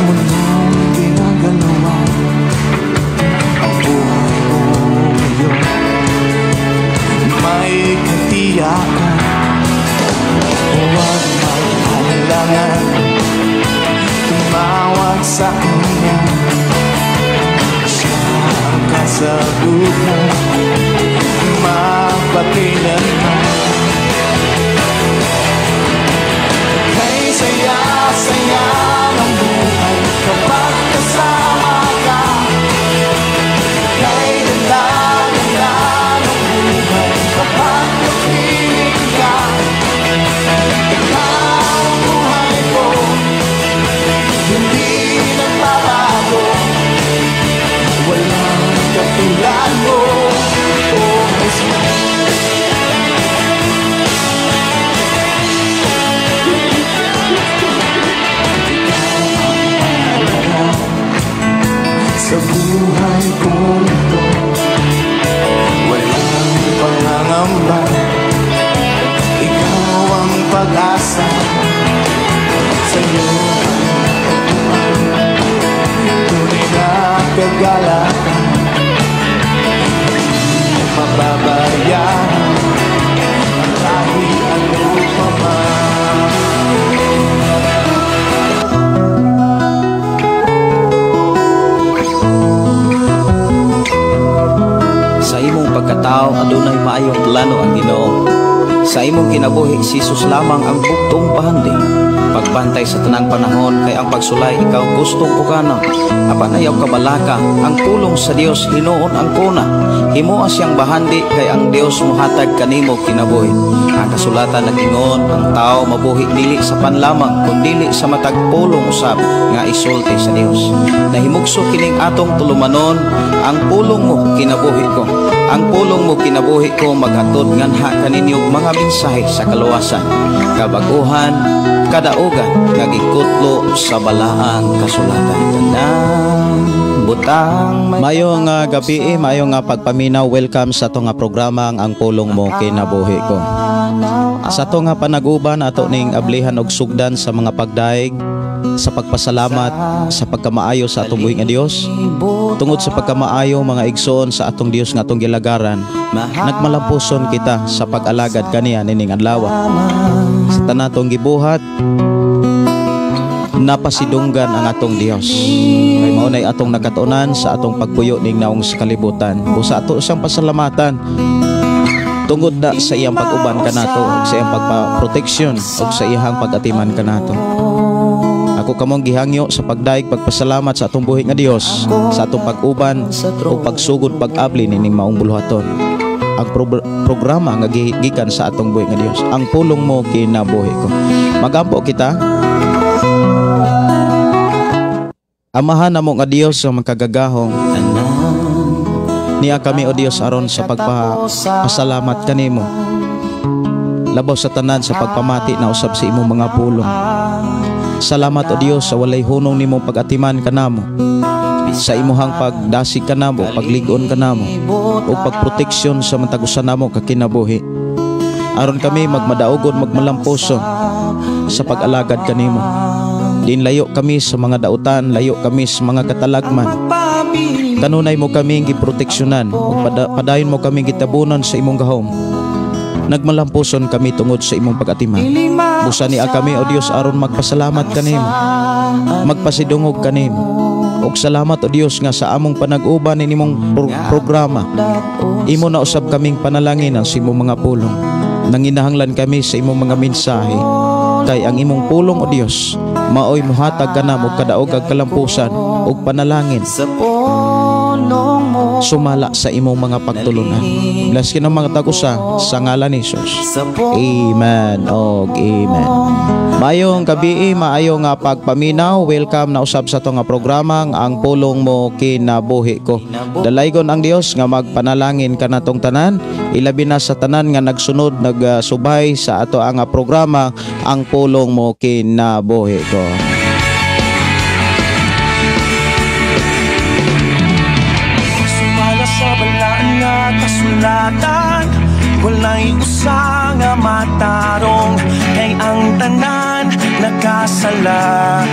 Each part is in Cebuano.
Mundong ginagalawan, ang buhay mo ngayon may katiyakan. Huwag mag-alinlangan, tumawag sa Kanya. Siya ang kasagutan magpakailanman. Kay saya-saya ng buhay kapag kasama ka. Kay ganda-ganda ng buhay kapag kapiling ka. Ikaw ang buhay ko, hindi nagbabago. Walang katulad mo, oh Jesus. Sa buhay kong ito, walang pangangamba. Ikaw ang pag-asa, sa'yo ang tunay na kagalakan. Hindi mababayaan kahit ano pa man. Sa imong pagkatao adunay maayong plano ang Ginoo. Sa imong kinabuhi si Jesus lamang ang bugtong bahandi. Pagbantay sa tanang panahon kay ang pagsulay ikaw gustong pugana. Apan ayaw kabalaka ang pulong sa Dios hinuon ang kuna. Himoa siyang bahandi kay ang Dios mohatag kanimo kinabuhi. Ang kasulatan nag-ingon ang tao mabuhi dili sa panlamang kundili sa matag pulong usab nga isulti sa Dios. Nahimugso kining atong tulumanon, ang pulong mo kinabuhi ko. Ang pulong mo kinabuhi ko maghatod nganha kaninyo mga mensahe sa kaluwasan, kabaguhan, kadaugan nga gikutlo sa balaang kasulatan. Tanang butang may Maayong gabi, maayong pagpaminaw. Welcome sa ato nga programa Ang Pulong Mo Kinabuhi Ko. Sa ato nga panaguban ato ning ablihan og sugdan sa mga pagdaig, sa pagpasalamat sa pagkamaayo sa atong buhi nga Dios. Tungod sa pagkamaayo mga igsoon sa atong Dios nga atong gilagaran, nagmalampuson kita sa pag-alagad kaniya nining adlaw. Sa tanatong gibuhat, napasidunggan ang atong Dios. Kay mao nay atong nakatuonan sa atong pagpuyo ning naong sa kalibutan. Busa ato siyang pasalamatan tungod na sa iyang pag-uban kanato, sa iyang pagpa-protection ug sa iyang pag-atiman kanato. Ako kamong gihangyo sa pagdaig pagpasalamat sa atong buhi nga Dios, sa atong pag-uban ug pagsugod pag-abli nining maong buluhaton. Ang programa nga gikan sa atong buhi nga Dios, Ang Pulong Mo Kinabuhi Ko. Magampo kita. Amahan namo nga Dios ang makagagahom. Niya kami o Dios aron sa pagpasalamat kanimo. Labaw sa tanan sa pagpamati na usab sa imong mga pulong. Salamat o Dios sa walay hunong nimong pag-atiman kanamo, sa imuhang pagdasig kanamo, paglig-on kanamo, o pagproteksyon sa matag usa namo kakinabuhi. Aron kami magmadaugon, magmalampuson sa pag-alagad kanimo. Din layo kami sa mga dautan, layo kami sa mga katalagman. Kanunay mo kaming giproteksyonan ug padayon mo kaming gitabunan sa imong gahom. Nagmalampuson kami tungod sa imong pag-atiman. Busa niya kami o Dios aron magpasalamat kanimo, magpasidungog kanimo. Ug salamat o Dios nga sa among panag-uban nimong programa, imo na usab kaming panalangin ang sa imong mga pulong. Nanginahanglan kami sa imong mga mensahe, kay ang imong pulong o Dios maoy mohatag kanamo kadaog ag kalampusan ug panalangin sumala sa imong mga pagtulunan. Bless kinang mga tag-usa sa ngalan ni Jesus. Amen og amen. Maayong gabi, maayong nga pagpaminaw. Welcome na usab sa ato nga programa Ang Pulong Mo Kinabuhi Ko. Dalaygon ang Dios nga magpanalangin kanatong tanan, ilabi na sa tanan nga nagsunod nagsubay sa ato ang programa Ang Pulong Mo Kinabuhi Ko. Sumala sa balaan nga kasulatan, walay usa nga matarong, kay ang tanan nagkasala.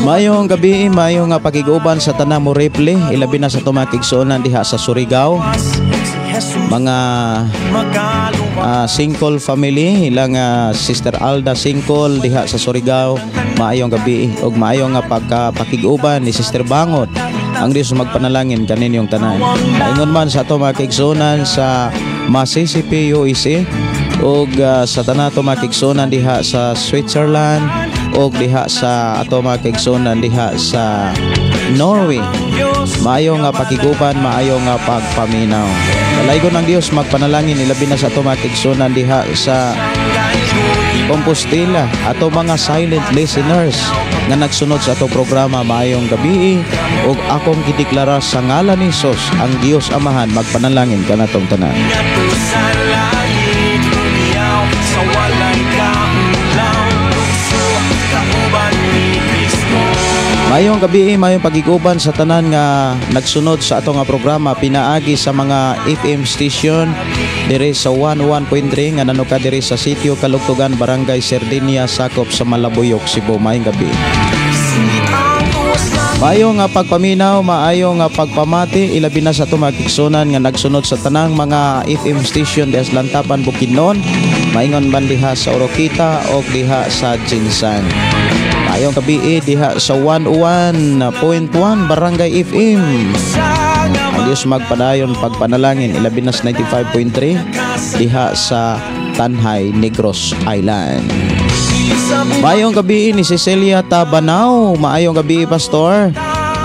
Maayong gabi, maayong nga pakiguban sa tanang mo replay, ilabi na sa tumakigsuonan diha sa Surigao. Mga Singkol family, ilang Sister Alda Singkol diha sa Surigao, maayong gabi ug maayong nga pagkapakiguban ni Sister Bangot. Ang Dios magpanalangin kaninyong tanan. Ingon man sa ato mga kaigsuonan sa Mississippi, USA, ug sa tanan ato mga kaigsuonan diha sa Switzerland, ug diha sa ato mga kaigsuonan diha sa Norway. Maayo nga pakiguban, maayo nga pagpaminaw. Dalaygon ang Dios magpanalangin ilabi na sa ato mga kaigsuonan diha sa Compostela, ato mga silent listeners nga nagsunod sa ato programa, maayong gabi ug akong gideklara sa ngalan ni Hesus ang Dios Amahan magpanalangin kanatong tanan. Maayong gabi, maayong pagiguban sa tanan nga nagsunod sa ato nga programa pinaagi sa mga FM station diri sa 11.3 nga nanuka diri sa sitio Kalugtugan, Barangay Sardinia, sakop sa Malabuyok, Cebu. Maayong gabi. Maayo nga pagpaminaw, maayo nga pagpamati, ilabi na sa ato mga kaigsuonan nga nagsunod sa tanang mga FM station diha sa Lantapan, Bukidnon, maingon man diha sa Oroquieta o diha sa Jinsan. Maayong gabi diha sa 101.1 Barangay FM. Ang Diyos magpadayon pagpanalangin, ilabi na sa 95.3 diha sa Tanjay, Negros Island. Maayong gabi ni Cecilia Tabanao. Maayong gabi, Pastor.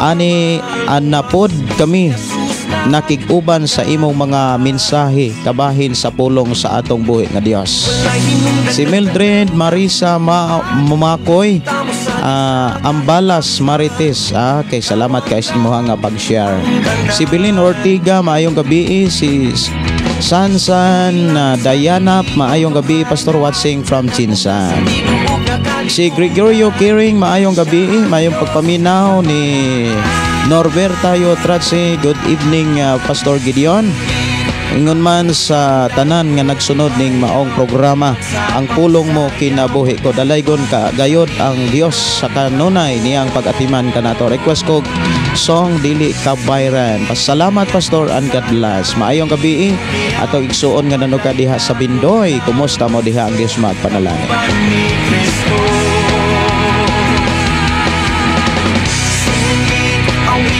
Ani anapod kami nakig-uban sa imong mga mensahe kabahin sa pulong sa atong buhi nga Dios. Si Mildred Marisa Mumakoy, Ambalas Marites, kay salamat kay sa imuha nga pag-share. Si Belin Ortiga, maayong gabi. Si Sansan Diana, maayong gabi, Pastor, watching from Chinsan. Si Gregorio Kiring, maayong gabi, maayong pagpaminaw ni Norberta Yotratsi. Good evening, Pastor Gideon. Ingon man sa tanan nga nagsunod ning maong programa, ang pulong mo kinabuhi ko. Dalaygon ka gayod ang Dios sa kanunay niyang pag-atiman kanato. Request ko song Dili Kabayran. Pasalamat, Pastor, and God bless. Maayong gabi ato igsuon nga nanuka diha sa Bindoy. Kumusta mo diha? Ang Dios magpanalangin.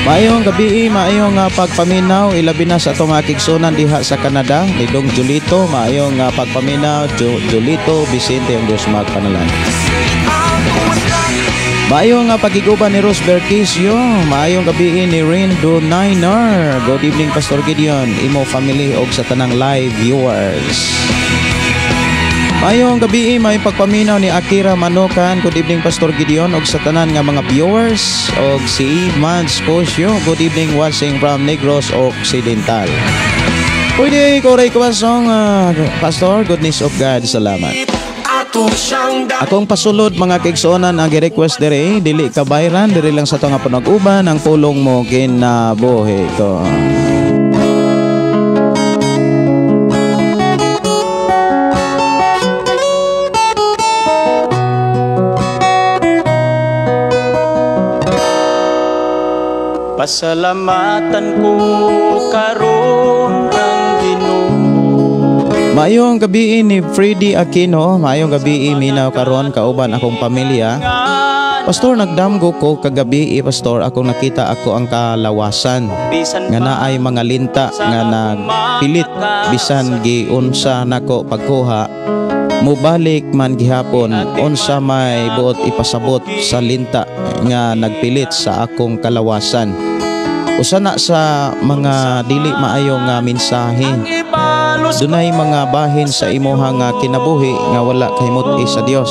Maayong gabi, maayong pagpaminaw, ilabi na sa atong mga kaigsuonan diha sa Canada, ni Dong Julito, maayong pagpaminaw, Julito Vicente, ang Dios magpanalangin. Maayong pagiguban ni Rose Berquisio, maayong gabi ni Rindo Niner. Good evening, Pastor Gideon, imo family og sa tanang live viewers. Maayong gabi, may pagpaminaw ni Akira Manokan. Good evening, Pastor Gideon, og sa tanan nga mga viewers, og si Mans Cosio. Good evening, watching from Negros Occidental. Pwede ko ray kuwasong, Pastor, goodness of God, salamat. Akong pasulod mga kaigsuonan ang gi-request diri, Dili Kabayran, diri lang sa ato nga panag-uban, ang pulong mo kinabuhi ko. Pasalamatan ko karon ang Ginoo. Maayong gabi ni Freddy Aquino, maayong gabi minaw karon kauban akong pamilya. Pastor, nagdamgo ko kagabi, Pastor, akong nakita ako ang kalawasan nga naay mga linta nga nagpilit bisan giunsa nako pagkuha. Mubalik man gihapon unsa may buot ipasabot sa linta nga nagpilit sa akong kalawasan. Usa na sa mga dili maayo nga mensahe. Dunay mga bahin sa imuha nga kinabuhi nga wala kahimut-i sa Dios.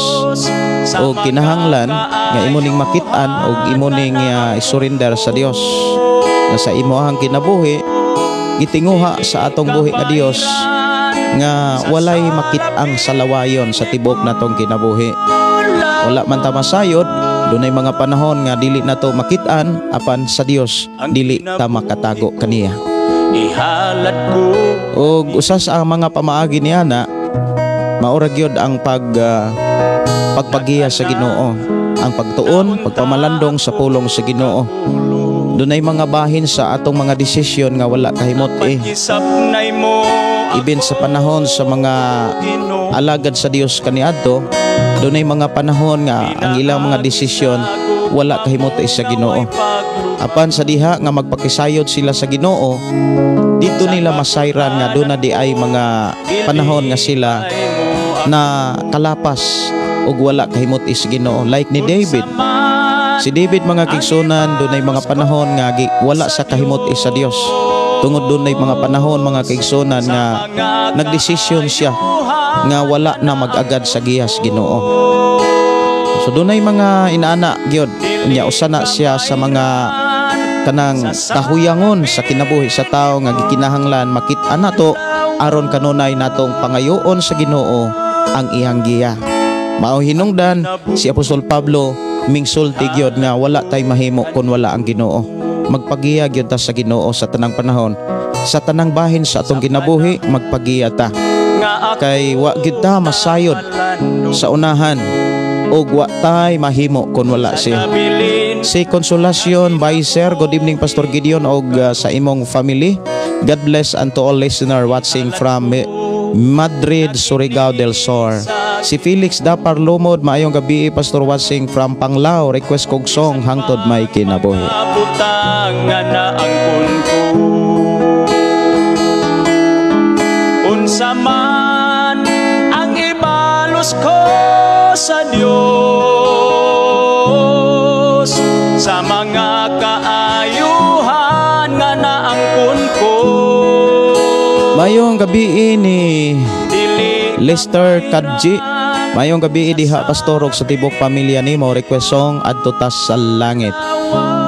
O kinahanglan nga imo ning makit-an og imo ning isurrender sa Dios. Nga sa imuhang kinabuhi gitinguha sa atong buhi nga Dios nga walay makit-ang salawayon sa tibok natong kinabuhi. Wala man ta masayod, dunay mga panahon nga dili nato makit-an apan sa Dios dili ta makatago kaniya. Og usa sa mga pamaagi niya na maura gyud ang pagpagiya sa Ginoo. Ang pagtuon, pagpamalandong sa pulong sa Ginoo. Dunay mga bahin sa atong mga desisyon nga wala kahimot eh. Gisapnay mo Ibin sa panahon sa mga Ginoo. Alagad sa Dios kaniadto, dunay mga panahon nga ang ilang mga desisyon wala kahimot sa Ginoo. Apan sa diha nga magpakisayod sila sa Ginoo, dito nila masayran nga doon na di ay mga panahon nga sila na kalapas ug wala kahimot sa Ginoo, like ni David. Si David, mga kaigsuonan, dunay mga panahon nga wala sa kahimot sa Dios. Tungod dunay mga panahon, mga kaigsuonan, nga nagdesisyon siya nga wala na mag-agad sa giyas Ginoo. So dunay mga inaana gyud nya, usa na siya sa mga kanang kahuyangon sa kinabuhi sa tao nga gikinahanglan makit-an nato aron kanunay natong pangayoon sa Ginoo ang iyang giya. Mao hinungdan si Apostol Pablo mingsulti gyud nga wala tay mahimo kon wala ang Ginoo. Magpagiya gyud ta sa Ginoo sa tanang panahon. Sa tanang bahin sa atong kinabuhi, magpagiya ta. Kay wa gyud ta masayod sa unahan ug wa tay mahimo kon wala siya. Si Consolacion Baiser, good evening, Pastor Gideon, og sa imong family. God bless and to all listener watching from Madrid, Surigao del Sur. Si Felix Dapar Lumod, maayong gabi, Pastor, watching from Panglao, request kog song "Hangtod May Kinabuhi." Butang nga naangkon ko, unsa man ang ibalos ko sa Dios sa mga kaayuhan nga naangkon ko. Maayong gabi ni Dili Lester Kadji. Maayong gabi diha, Pastor, og sa tibok pamilya nimo, request song "Adto Tas sa Langit."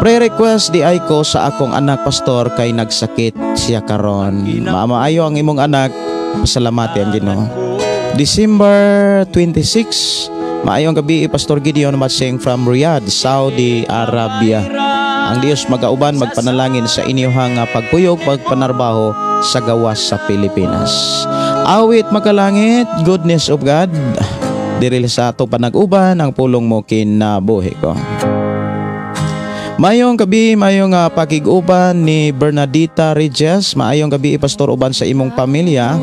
Pre-request di ay ko sa akong anak, Pastor, kay nagsakit siya karon. Maamaayo ang imong anak, pasalamati ang Ginoo. December 26, maayong gabi, Pastor Gideon, watching from Riyadh, Saudi Arabia. Ang Dios magauban, magpanalangin sa inyong pagpuyog, pagpanarbaho sa gawas sa Pilipinas. Awit Makalangit, "Goodness of God." Diri sa ato panag-uban, ang pulong mo kinabuhi ko. Mayong gabi, mayong pakig-uban ni Bernadita Regis. Maayong gabi, Pastor, uban sa imong pamilya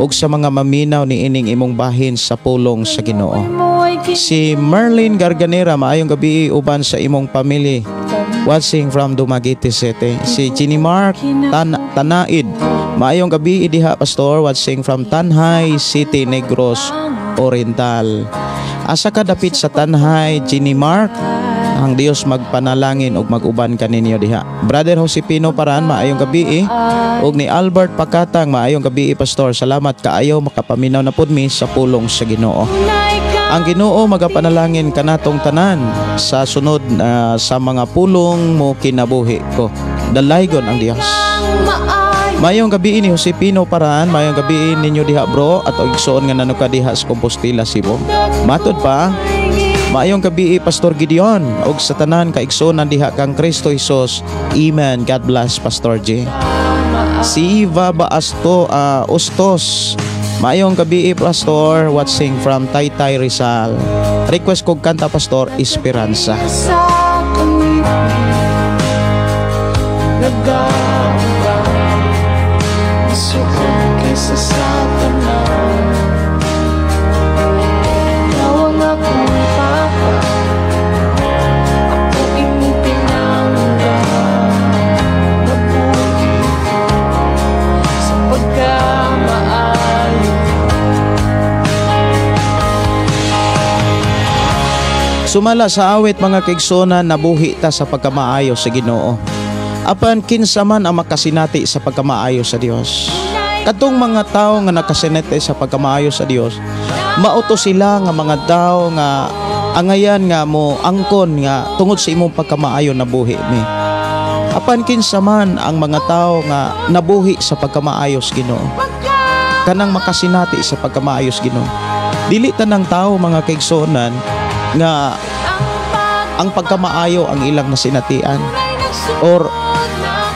ug sa mga maminaw ni ining imong bahin sa pulong sa Ginoo. Si Merlin Garganera, maayong gabi uban sa imong pamilya. Watching from Dumaguete City. Si Ginny Mark Tanaid, maayong gabi diha, Pastor, watching from Tanjay City, Negros Oriental. Asa ka dapit sa Tanjay, Ginny Mark? Ang Dios magpanalangin ug mag-uban kaninyo diha. Brother Josepino Paran, maayong gabi eh. Ug ni Albert Pakatang, maayong gabi, Pastor. Salamat kaayo, makapaminaw na pud mi sa pulong sa Ginoo. Ang Ginoo magapanalangin kanatong tanan sa sunod sa mga pulong mo kinabuhi ko. Dalaygon ang Dios. Mayong gabi ni Josepino Paran, mayong gabi ninyo diha, bro, at igsoon nga nanuka diha sa Compostela, Cebu. Matod pa, maayong gabi, Pastor Gideon, ug sa tanan kaigsuonan diha kang Kristo Jesus. Amen. God bless, Pastor J. Si Eva Baasto Ustos. Maayong gabi, Pastor, watching from Taytay, Rizal. Request kog kanta, Pastor, "Esperanza." Sa nagauban, Misuod kaysa sa tanan. Ikaw ang akong papa, Ako imong pinangga. Nabuhi ko sa pagkamaayo. Sumala sa awit, mga kaigsuonan, nabuhi ta sa pagkamaayo sa Ginoo. Apan kinsa man ang makasinati sa pagkamaayo sa Dios? Katong mga tao nga nakasinati sa pagkamaayo sa Dios, mao to sila nga mga tao nga angayan nga mo angkon nga tungod sa imong pagkamaayo nabuhi mi. Apan kinsa man ang mga tao nga nabuhi sa pagkamaayo sa Ginoo? Kanang makasinati sa pagkamaayo sa Ginoo. Dili tanang tao, mga kaigsuonan, nga ang pagkamaayo ang ilang nasinatian or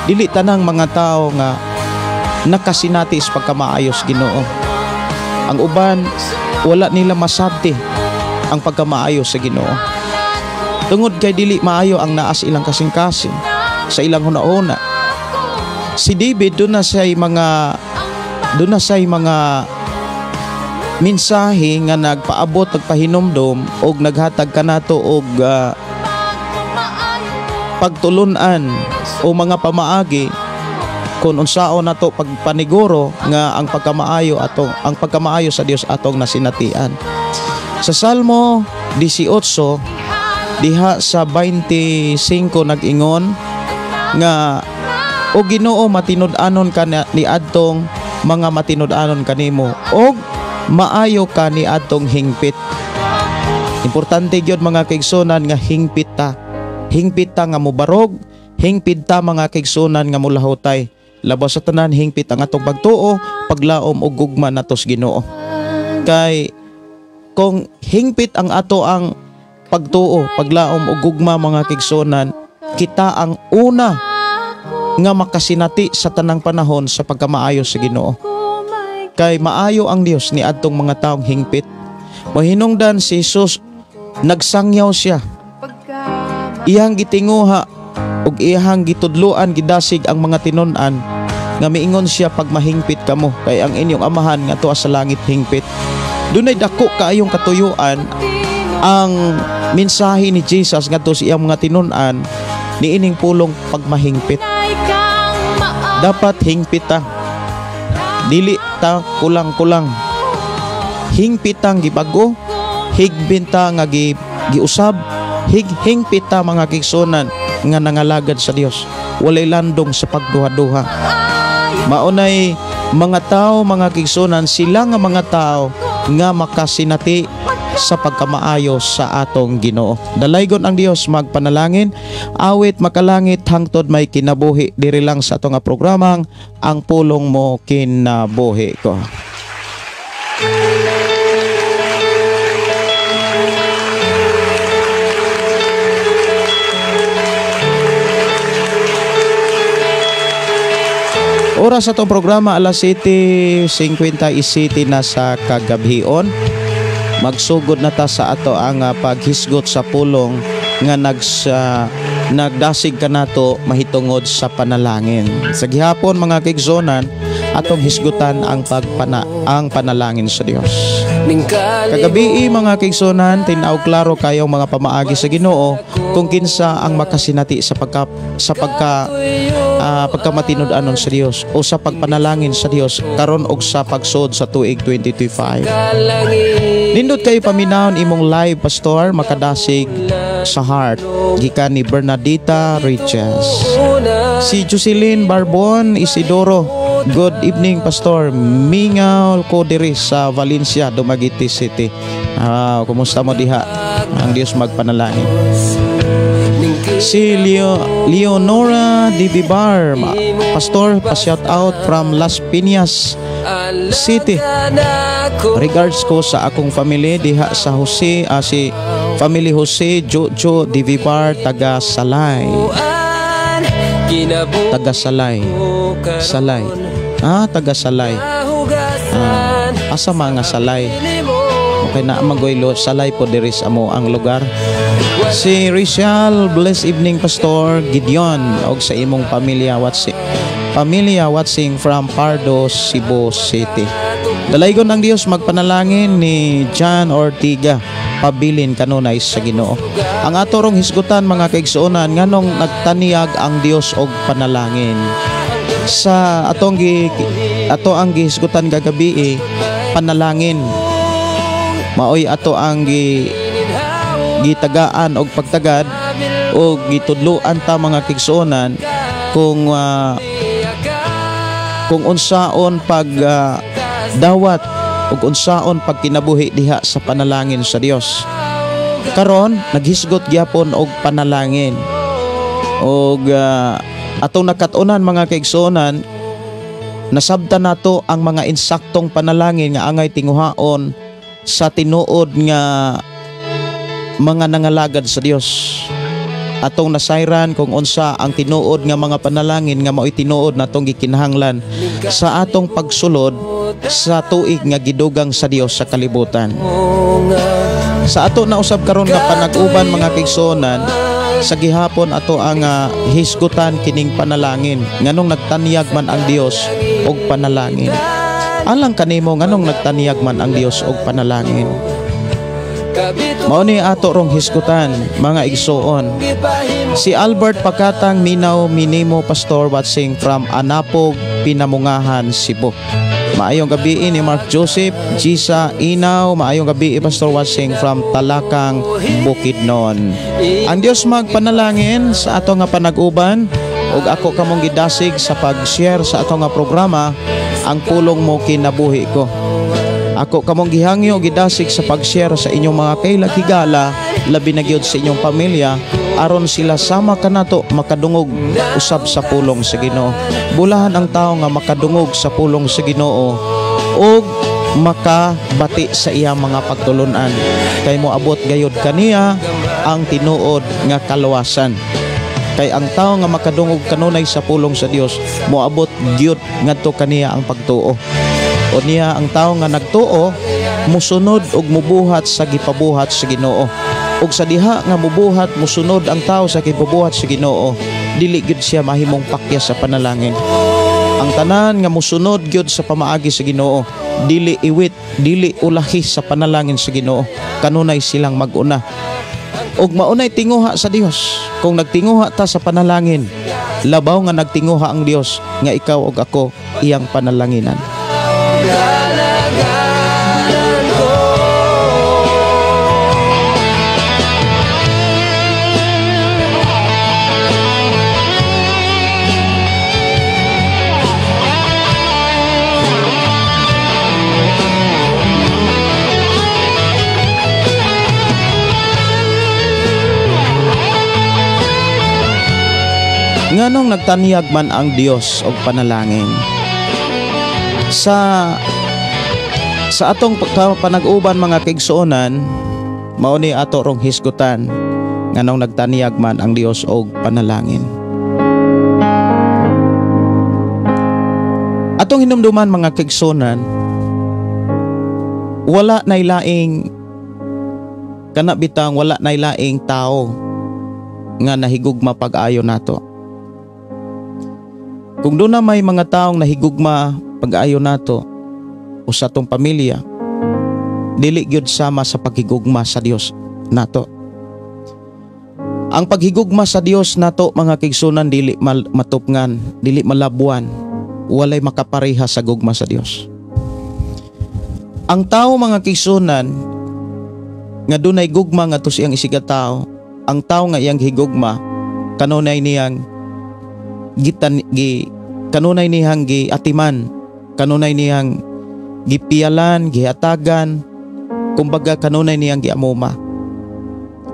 dili tanang mga tao nga nakasinati sa pagkamaayo sa Ginoo. Ang uban, wala nila masabti ang pagkamaayo sa Ginoo. Tungod kay dili maayo ang naas ilang kasing-kasing sa ilang hunahuna. Si David doon na siya'y mga mensahe nga nagpaabot, nagpahinumdom og naghatag kanato og pagtulunan o mga pamaagi kung unsaon nato pagpaniguro nga ang pagkamaayo atong ang pagkamaayo sa Dios atong nasinatian. Sa Salmo 18 diha sa 25 nag-ingon nga o Ginoo, matinud-anon ka niadtong mga matinud-anon kanimo og maayo ka niadtong hingpit. Importante gyud mga kaigsunan nga hingpit ta. Hingpit ta nga mobarog, hingpit ta mga kaigsunan nga molahutay. Labaw sa tanan, hingpit ang atong pagtuo, paglaom og gugma nato sa Ginoo. Kay kung hingpit ang ato ang pagtuo, paglaom og gugma mga kaigsunan, kita ang una nga makasinati sa tanang panahon sa pagkamaayo sa Ginoo. Kay maayo ang Dios ni adtong mga taong hingpit. Mahinungdan si Jesus, nagsangyaw siya. Iyang gitinguha ug iyang gitudloan, gidasig ang mga tinun-an nga miingon siya, pag mahingpit kamo kay ang inyong amahan nga tuwa sa langit hingpit. Dunay dako kaayong katuyuan ang mensahe ni Jesus ngadto sa iyang mga tinun-an niining pulong pagmahingpit. Dapat hingpit ta. Dili ta kulang-kulang. Hingpit tang gibago, higpit ta nga giusab, hingpit ta mga kaigsunan nga nangalagad sa Dios. Walay landong sa pagduha-duha. Maunay mga tao mga kaigsunan, sila nga mga tao nga makasinati sa pagkamaayo sa atong Ginoo. Dalaygon ang Dios magpanalangin, awit makalangit hangtod may kinabuhi diri lang sa atong programang Ang Pulong Mo Kinabuhi Ko. Oras sa atong programa alas 7:57 na sa kagabhion. Magsugod na ta sa ato ang paghisgot sa pulong nga nagdasig kanato mahitungod sa panalangin. Sa gihapon mga kaigsunan, atong hisgutan ang ang panalangin sa Dios. Kagabi mga kaigsunan, tin-aw klaro kayong mga pamaagi sa Ginoo kung kinsa ang makasinati sa pagkamatinud-anon sa Dios o sa pagpanalangin sa Dios karon og sa pagsod sa tuig 2025. Nindot kayo paminahon imong live, pastor, makadasig sa heart gikan ni Bernadita Riches. Si Jocelyn Barbon Isidoro, good evening pastor, mingaw ko diri sa Valencia, Dumaguete City. Kumusta mo diha? Ang Dios magpanalangin. Si Leonora D. Bibar, pastor, pa-shout out from Las Piñas City. Regards ko sa akong family diha sa Jose, si family Jose Jojo D. Bibar, taga Salay. Taga Salay. Salay. Taga Salay. Asa mga Salay? Okay na magoylo Salay po diri sa amo ang lugar. Si Richelle, blessed evening Pastor Gideon og sa imong pamilya watching. Pamilya watching from Pardo, Cebu City. Dalaygon ang Dios magpanalangin ni John Ortiga, pabilin kanunay sa Ginoo. Ang ato rong hisgutan mga kaigsuonan, nganong nagtaniyag ang Dios og panalangin. Sa atong ato ang gihisgutan kagabi, panalangin. Maoy ato ang gitagaan og pagtagad o gitudloan ta mga kaigsuonan kung unsaon pag dawat ug unsaon pagkinabuhi diha sa panalangin sa Dios. Karon naghisgot gyapon og panalangin. Og atong nakat-unan mga kaigsuonan, nasabtan nato ang mga insaktong panalangin nga angay tinguhaon sa tinuod nga mga nangalagad sa Dios. Atong nasayran kung unsa ang tinuod nga mga panalangin nga mao'y tinuod natong gikinahanglan sa atong pagsulod sa tuig nga gidugang sa Dios sa kalibutan. Sa ato na usab karon nga panag-uban mga kaigsuonan, sa gihapon ato ang hisgutan kining panalangin. Nganong nagtanyag man ang Dios og panalangin? Alang kanimo, nganong nagtanyag man ang Dios og panalangin? Mao ni ato rong hisgutan mga igsuon. Si Albert Pakatang Minaw Minimo, Pastor watching from Anapog, Pinamungahan, Cebu. Maayong gabi ni Mark Joseph Gisa Inaw, maayong gabi, Pastor watching from Talakang, Bukidnon. Ang Dios magpanalangin sa ato nga panag-uban ug ako kamong gidasig sa pag-share sa ato nga programa, Ang Pulong Mo Kinabuhi Ko. Ako kamong gihangyo, gidasig sa pag-share sa inyong mga kailagigala, labi na gyud sa inyong pamilya, aron sila sama kanato makadungog usab sa pulong sa Ginoo. Bulahan ang tao nga makadungog sa pulong sa Ginoo ug makabati sa iyang mga pagtulunan, kay moabot gayud kaniya ang tinuod nga kaluwasan. Kay ang tao nga makadungog kanunay sa pulong sa Dios, moabot gyud ngadto kaniya ang pagtuo. O niya ang tao nga nagtuo musunod og mubuhat sa gipabuhat sa Ginoo. Ug sa diha nga mubuhat, musunod ang tao sa gipabuhat sa Ginoo, dili gyud siya mahimong pakyas sa panalangin. Ang tanan nga musunod gyud sa pamaagi sa Ginoo, dili iwit, dili ulahi sa panalangin sa Ginoo, kanunay silang mag-una. Ug maunay tinguha sa Dios. Kung nagtinguha ta sa panalangin, labaw nga nagtinguha ang Dios nga ikaw ug ako iyang panalanginan. Nganong nagtanyag man ang Dios og panalangin? Sa atong panag-uban mga kaigsuonan, mao ni ato rong hisgutan nganong nagtanyag man ang Dios og panalangin. Atong hinumduman mga kaigsuonan, wala nay laing kana bitang wala nay laing tao nga nahigugma pag-ayo nato. Kung doon na may mga taong nahigugma pag-ayo nato o sa atong pamilya, dili gyud sama sa paghigugma sa Dios nato. Ang paghigugma sa Dios nato mga kaigsunan, dili matupngan, dili malabuan, walay makapareha sa gugma sa Dios. Ang tao mga kaigsunan nga dunay gugma ngadto sa iyang isigatao, ang tao nga iyang higugma kanunay niyang kanunay niyang giatiman, kanunay niyang gipialan, gihatagan, kumbaga kanunay niyang giamuma.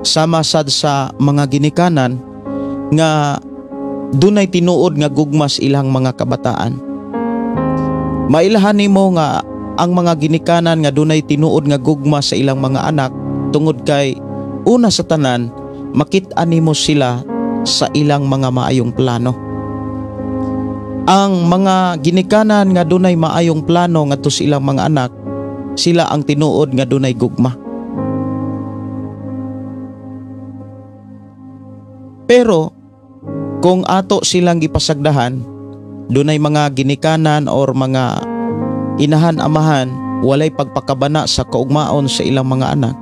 Sama sad sa mga ginikanan nga dunay tinuod nga gugma sa ilang mga kabataan. Mailahan nimo nga ang mga ginikanan nga dunay tinuod nga gugma sa ilang mga anak tungod kay una sa tanan makit-an nimo sila sa ilang mga maayong plano. Ang mga ginikanan nga dunay maayong plano ngadto sa ilang mga anak, sila ang tinuod nga dunay gugma. Pero kung ato silang gipasagdahan, dunay mga ginikanan or mga inahan-amahan walay pagpakabana sa kaugmaon sa ilang mga anak.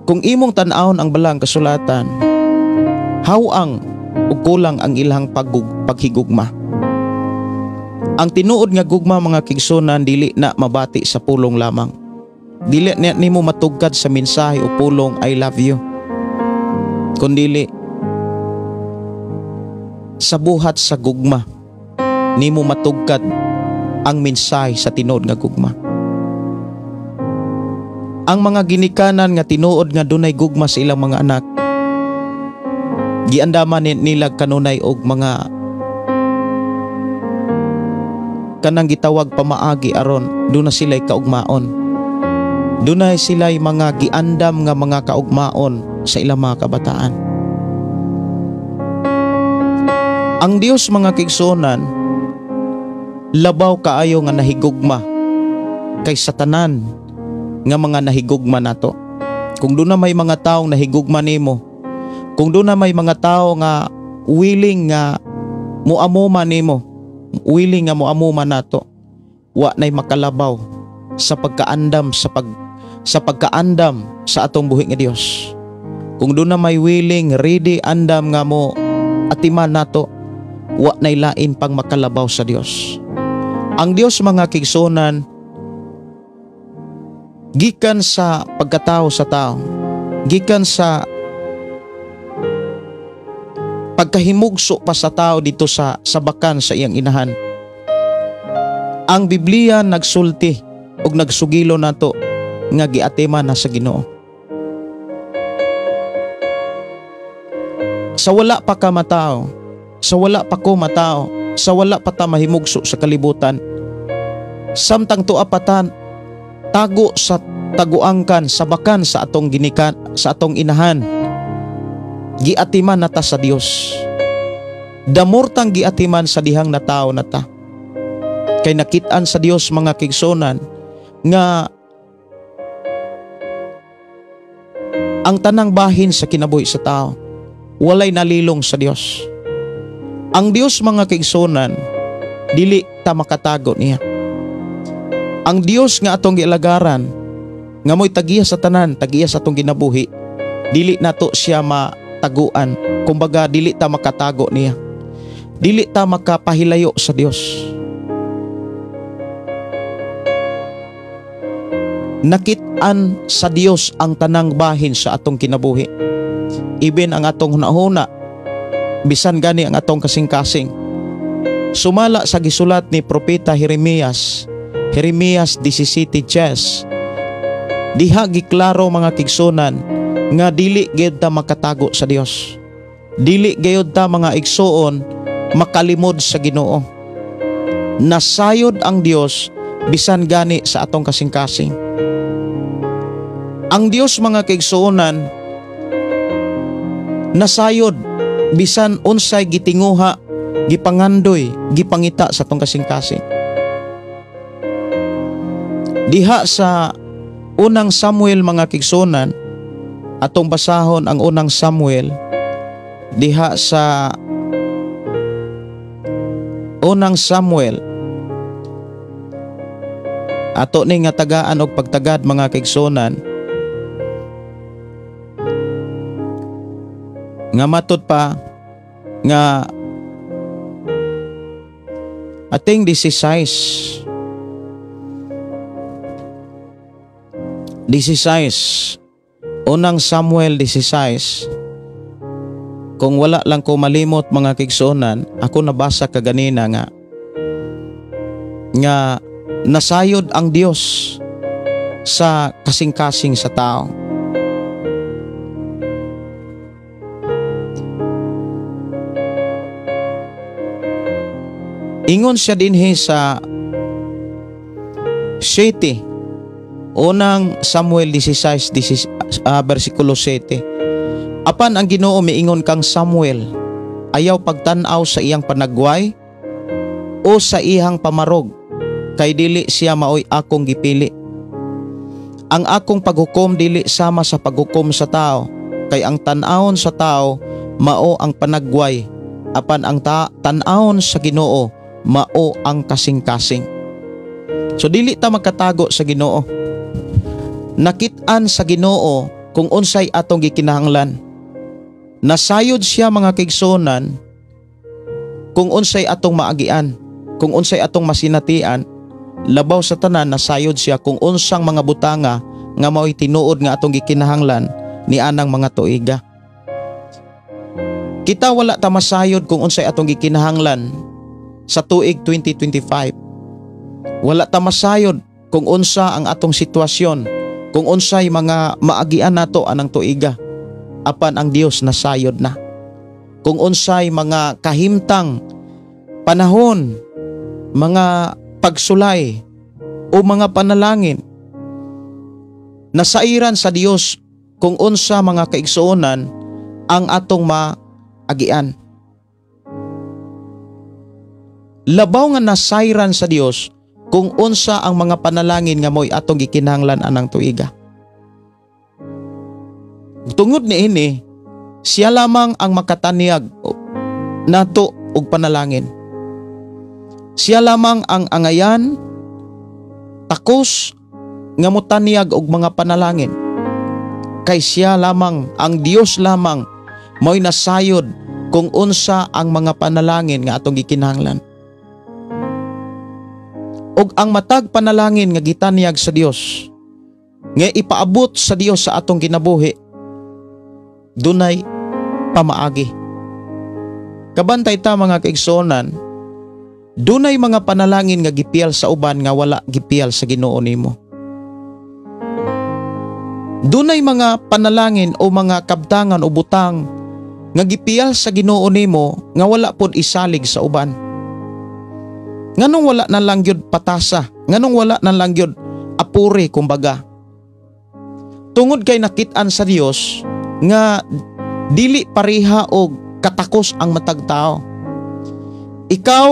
Kung imong tan-awon ang balang kasulatan, hawang ug kulang ang ilang paghigugma. Ang tinuod nga gugma mga kaigsunan dili na mabati sa pulong lamang. Dili na nimo matugkad sa mensahe o pulong I love you. Kundili sa buhat sa gugma nimo matugkad ang mensahe sa tinuod nga gugma. Ang mga ginikanan nga tinuod nga dunay gugma sa ilang mga anak, giandaman nila kanunay og mga kanang gitawag pamaagi aron duna sila'y kaugmaon. Dunay sila'y mga giandam nga mga kaugmaon sa ilang mga kabataan. Ang Dios mga kaigsuonan, labaw kaayo nga nahigugma kaysa tanan nga mga nahigugma nato. Kung doon na may mga taong nahigugma nimo, kung doon na may mga tao nga willing nga muamuma nimo, willing nga muamuma nato, wa nay makalabaw sa pagkaandam sa pagkaandam sa atong buhi nga Dios. Kung doon na may willing, ready, andam nga mo atiman nato, wa nay lain pang makalabaw sa Dios. Ang Dios, mga kaigsuonan, gikan sa pagkatao sa tao, gikan sa pagkahimugso pa sa tao dito sa sabakan sa iyang inahan, ang Biblia nagsulti ug nagsugilo nato nga giatiman na sa Ginoo. Sa wala pa ka matao, sa wala pa ko matao, sa wala pa ta mahimugso sa kalibutan, samtang tuwa pa ta tago sa taguangkan, sabakan sa atong ginikan, sa atong inahan, giatiman na ta sa Dios. Damortang giatiman sa dihang natao na ta. Kay nakit-an sa Dios, mga kaigsuonan, nga ang tanang bahin sa kinabuhi sa tao walay nalilong sa Dios. Ang Dios, mga kaigsuonan, dili ta makatago niya. Ang Dios nga atong gialagaran, nga mo'y tagiya sa tanan, tagiya sa atong ginabuhi, dili nato siya mataguan. Kumbaga, dili ta makatago niya. Dili ta makapahilayo sa Dios. Nakit-an sa Dios ang tanang bahin sa atong kinabuhi. Ibin ang atong hunahuna, bisan gani ang atong kasing-kasing. Sumala sa gisulat ni Propeta Jeremias, Jeremias 17:10, diha giklaro, mga kaigsuonan, nga dili gyud ta makatago sa Dios. Dili gayud ta, mga igsuon, makalimod sa Ginoo. Nasayod ang Dios bisan gani sa atong kasing-kasing. Ang Dios, mga kaigsuonan, nasayod bisan unsay gitinguha, gipangandoy, gipangita sa atong kasing-kasing. Diha sa Unang Samuel, mga kaigsuonan, atong basahon ang Unang Samuel, diha sa Unang Samuel, ato ni nga tagaan og pagtagad, mga kaigsuonan, nga matud pa nga ating 16 16, Unang Samuel 16. Kung wala lang ko malimot, mga kaigsuonan, ako nabasa kaganina nga nasayod ang Dios sa kasing-kasing sa tao. Ingon siya dinhi sa 7, Unang Samuel 16, versikulo 7. Apan ang Ginoo miingon kang Samuel, ayaw pagtan-aw sa iyang panagway o sa iyang pamarog, kay dili siya maoy akong gipili. Ang akong paghukom dili sama sa paghukom sa tao, kay ang tan-awon sa tao mao ang panagway, apan ang tan-awon sa Ginoo mao ang kasing-kasing. So dili ta magkatago sa Ginoo. Nakit-an sa Ginoo kung unsay atong gikinahanglan. Nasayod siya, mga kaigsuonan, kung unsay atong maagian, kung unsay atong masinatian. Labaw sa tanan, nasayod siya kung unsang mga butanga nga mao'y tinuod nga atong gikinahanglan ni anang mga tuiga. Kita wala ta masayod kung unsay atong gikinahanglan sa tuig 2025. Wala ta masayod kung unsa ang atong sitwasyon, kung unsay mga maagian nato anang tuiga. Apan ang Dios nasayod na. Kung unsay mga kahimtang panahon, mga pagsulay o mga panalangin, nasairan sa Dios kung unsa, mga kaigsuonan, ang atong maagian. Labaw nga nasayran sa Dios kung unsa ang mga panalangin nga mo'y atong gikinahanglan anang tuiga. Tungod niini, siya lamang ang makatanyag nato og panalangin. Siya lamang ang angayan takos nga motanyag og mga panalangin. Kay siya lamang, ang Dios lamang mo'y nasayod kung unsa ang mga panalangin nga atong gikinahanglan. Og ang matag panalangin nga gitanyag sa Dios, nga ipaabot sa Dios sa atong kinabuhi, dunay pamaagi. Kabantay ta, mga kaigsuonan, dunay mga panalangin nga gipiyal sa uban nga wala gipiyal sa Ginoo nimo. Dunay mga panalangin o mga kabtangan o butang nga gipiyal sa Ginoo nimo nga wala pod isalig sa uban. Nganong wala na lang gyud patasa? Nganong wala na lang gyud apuri, kumbaga? Tungod kay nakit-an sa Dios nga dili pareha og katakos ang matag tao. Ikaw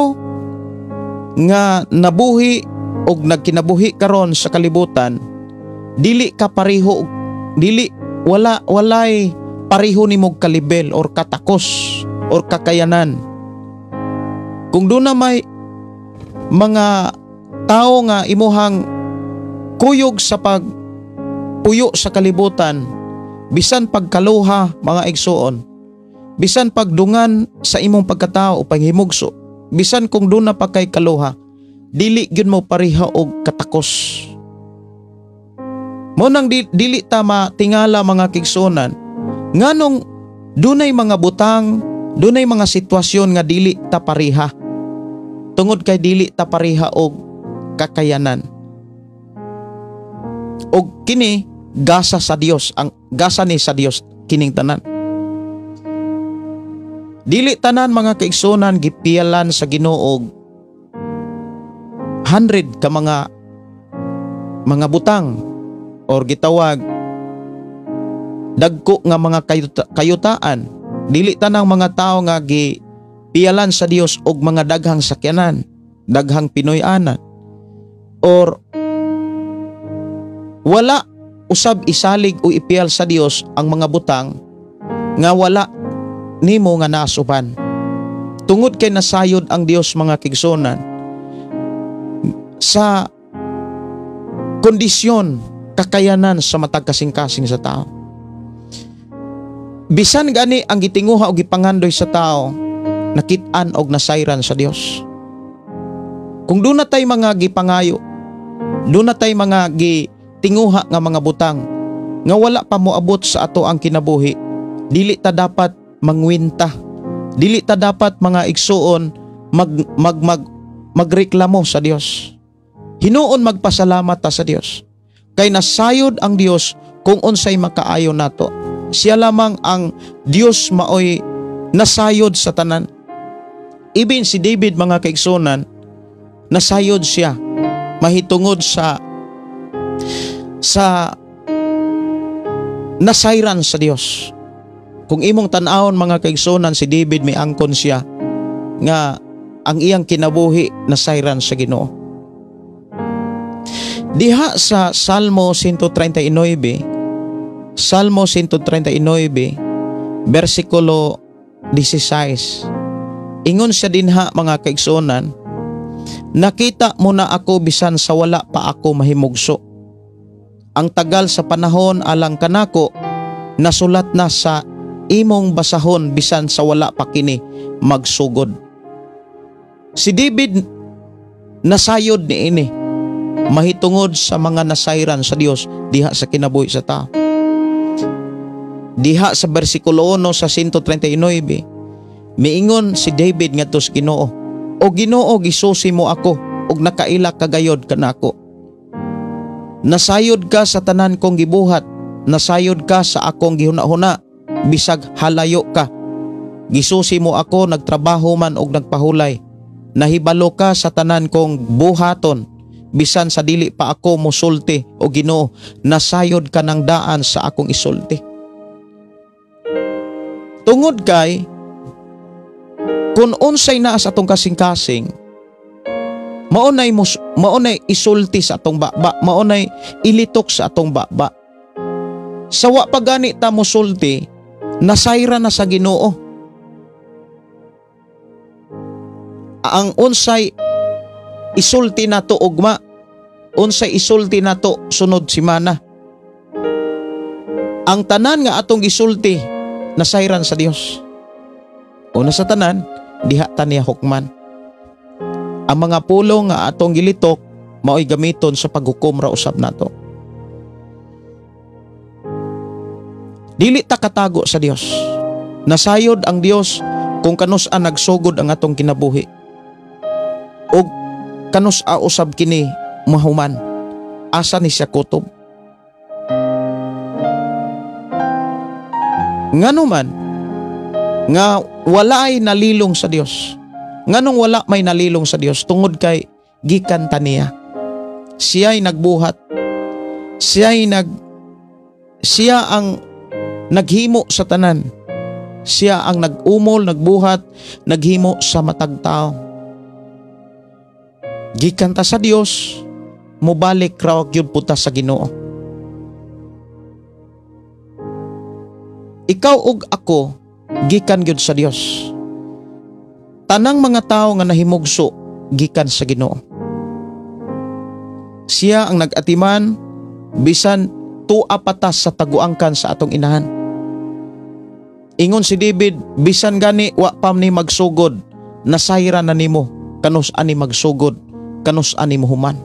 nga nabuhi og nagkinabuhi karon sa kalibutan, dili ka pareho, dili wala walay pareho nimo kalibel or katakos or kakayanan. Kung doon na may mga tao nga imuhang kuyog sa pagpuyo sa kalibutan, bisan pagkaluha, mga igsuon, bisan pagdungan sa imong pagkatao o paghimugso, bisan kung doon na pa kay kaluha, dili gyud mo pareha og katakos. Mo nang dili ta matingala, mga kaigsuonan, nganong dunay mga butang, dunay mga sitwasyon nga dili ta pareha, tungod kay dili ta pareha og kakayanan. Og kini gasa sa Dios, ang gasa ni sa Dios kining tanan. Dili tanan, mga kaigsuonan, gipiyalan sa Ginoo og 100 ka mga butang or gitawag dagko nga mga kayutaan. Dili tanang mga tao nga gipiyalan sa Dios og mga daghang sakyanan, daghang Pinoy-anan, or wala usab isalig o ipiyal sa Dios ang mga butang nga wala nimo nga naasuban. Tungod kay nasayod ang Dios, mga kaigsuonan, sa kondisyon, kakayanan sa matag kasing-kasing sa tao. Bisan gani ang gitinguha o gipangandoy sa tao, nakit-an og nasayran sa Dios. Kung doon na tay mga gipangayo, doon na tay mga gitinguha nga mga butang nga wala pa moabot sa ato ang kinabuhi, dili ta dapat mangwinta. Dili ta dapat, mga igsuon, mag mag mag magreklamo sa Dios. Hinuon magpasalamat ta sa Dios. Kay nasayod ang Dios kung unsay makaayo nato. Siya lamang ang Dios maoy nasayod sa tanan. Even si David, mga kaigsuonan, nasayod siya mahitungod sa nasayran sa Dios. Kung imong tan-awon, mga kaigsuonan, si David may angkon siya nga ang iyang kinabuhi nasayran sa Ginoo. Diha sa Salmo 139, Salmo 139, versikulo 16. Ingon siya dinha, mga kaigsuonan, "Nakita mo na ako bisan sa wala pa ako mahimugso. Ang tagal sa panahon alang kanako nasulat na sa imong basahon bisan sa wala pa kini magsugod." Si David nasayod niini mahitungod sa mga nasayran sa Dios diha sa kinabuhi sa tao. Diha sa versikulo 1 sa 139, miingon si David ngadto sa Ginoo, "O Ginoo, gisusi mo ako ug nakaila ka gayod kanako. Nasayod ka sa tanan kong gibuhat, nasayod ka sa akong gihuna-huna, bisag halayo ka. Gisusi mo ako nagtrabaho man og nagpahulay. Nahibalo ka sa tanan kong buhaton, bisan sa dili pa ako musulti, o Ginoo, nasayod ka ng daan sa akong isulti." Tungod kay kung unsay naa sa atong kasing-kasing, Mao nay isulti sa atong baba, mao nay ilitok sa atong baba. Sa wa pa gani ta mosulti, nasayra na sa Ginoo. Ang unsay isulti nato ugma, unsay isulti nato sunod semana. Ang tanan nga atong isulti nasayran sa Dios. Una sa tanan, diha ta niya hukman. Ang mga pulong nga atong gilitok mao'y gamiton sa paghukom ra usab nato. Dili ta katago sa Dios. Nasayod ang Dios kung kanus-a nagsugod ang atong kinabuhi. Og kanus-a usab kini mahuman. Asa ni siya kutob? Ngano man nga wala ay nalilong sa Dios. Nganong wala may nalilong sa Dios? Tungod kay gikan ta niya. Siya'y nagbuhat. Siya ang naghimo sa tanan. Siya ang nag-umol, nagbuhat, naghimo sa matag tao. Gikan ta sa Dios, mobalik raw gyud puta sa Ginoo. Ikaw ug ako gikan gyud sa Dios. Tanang mga tao nga nahimugso gikan sa Ginoo. Siya ang nag-atiman bisan tua patas sa taguangkan sa atong inahan. Ingon si David, bisan gani wa pa ni magsugod, nasayra na nimo kanus ani magsugod, kanus ani mohuman.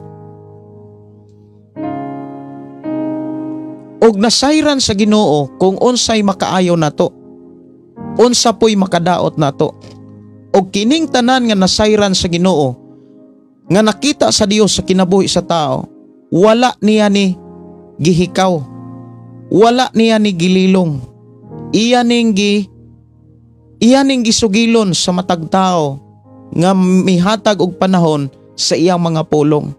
Og nasayran sa Ginoo kung unsay makaayo nato, unsa po'y makadaot nato. Og kining tanan nga nasayran sa Ginoo, nga nakita sa Dios sa kinabuhi sa tao, wala niya ni gihikaw, wala niya ni gililong. Iya ning gisugilon sa matag tao nga mihatag og panahon sa iyang mga pulong.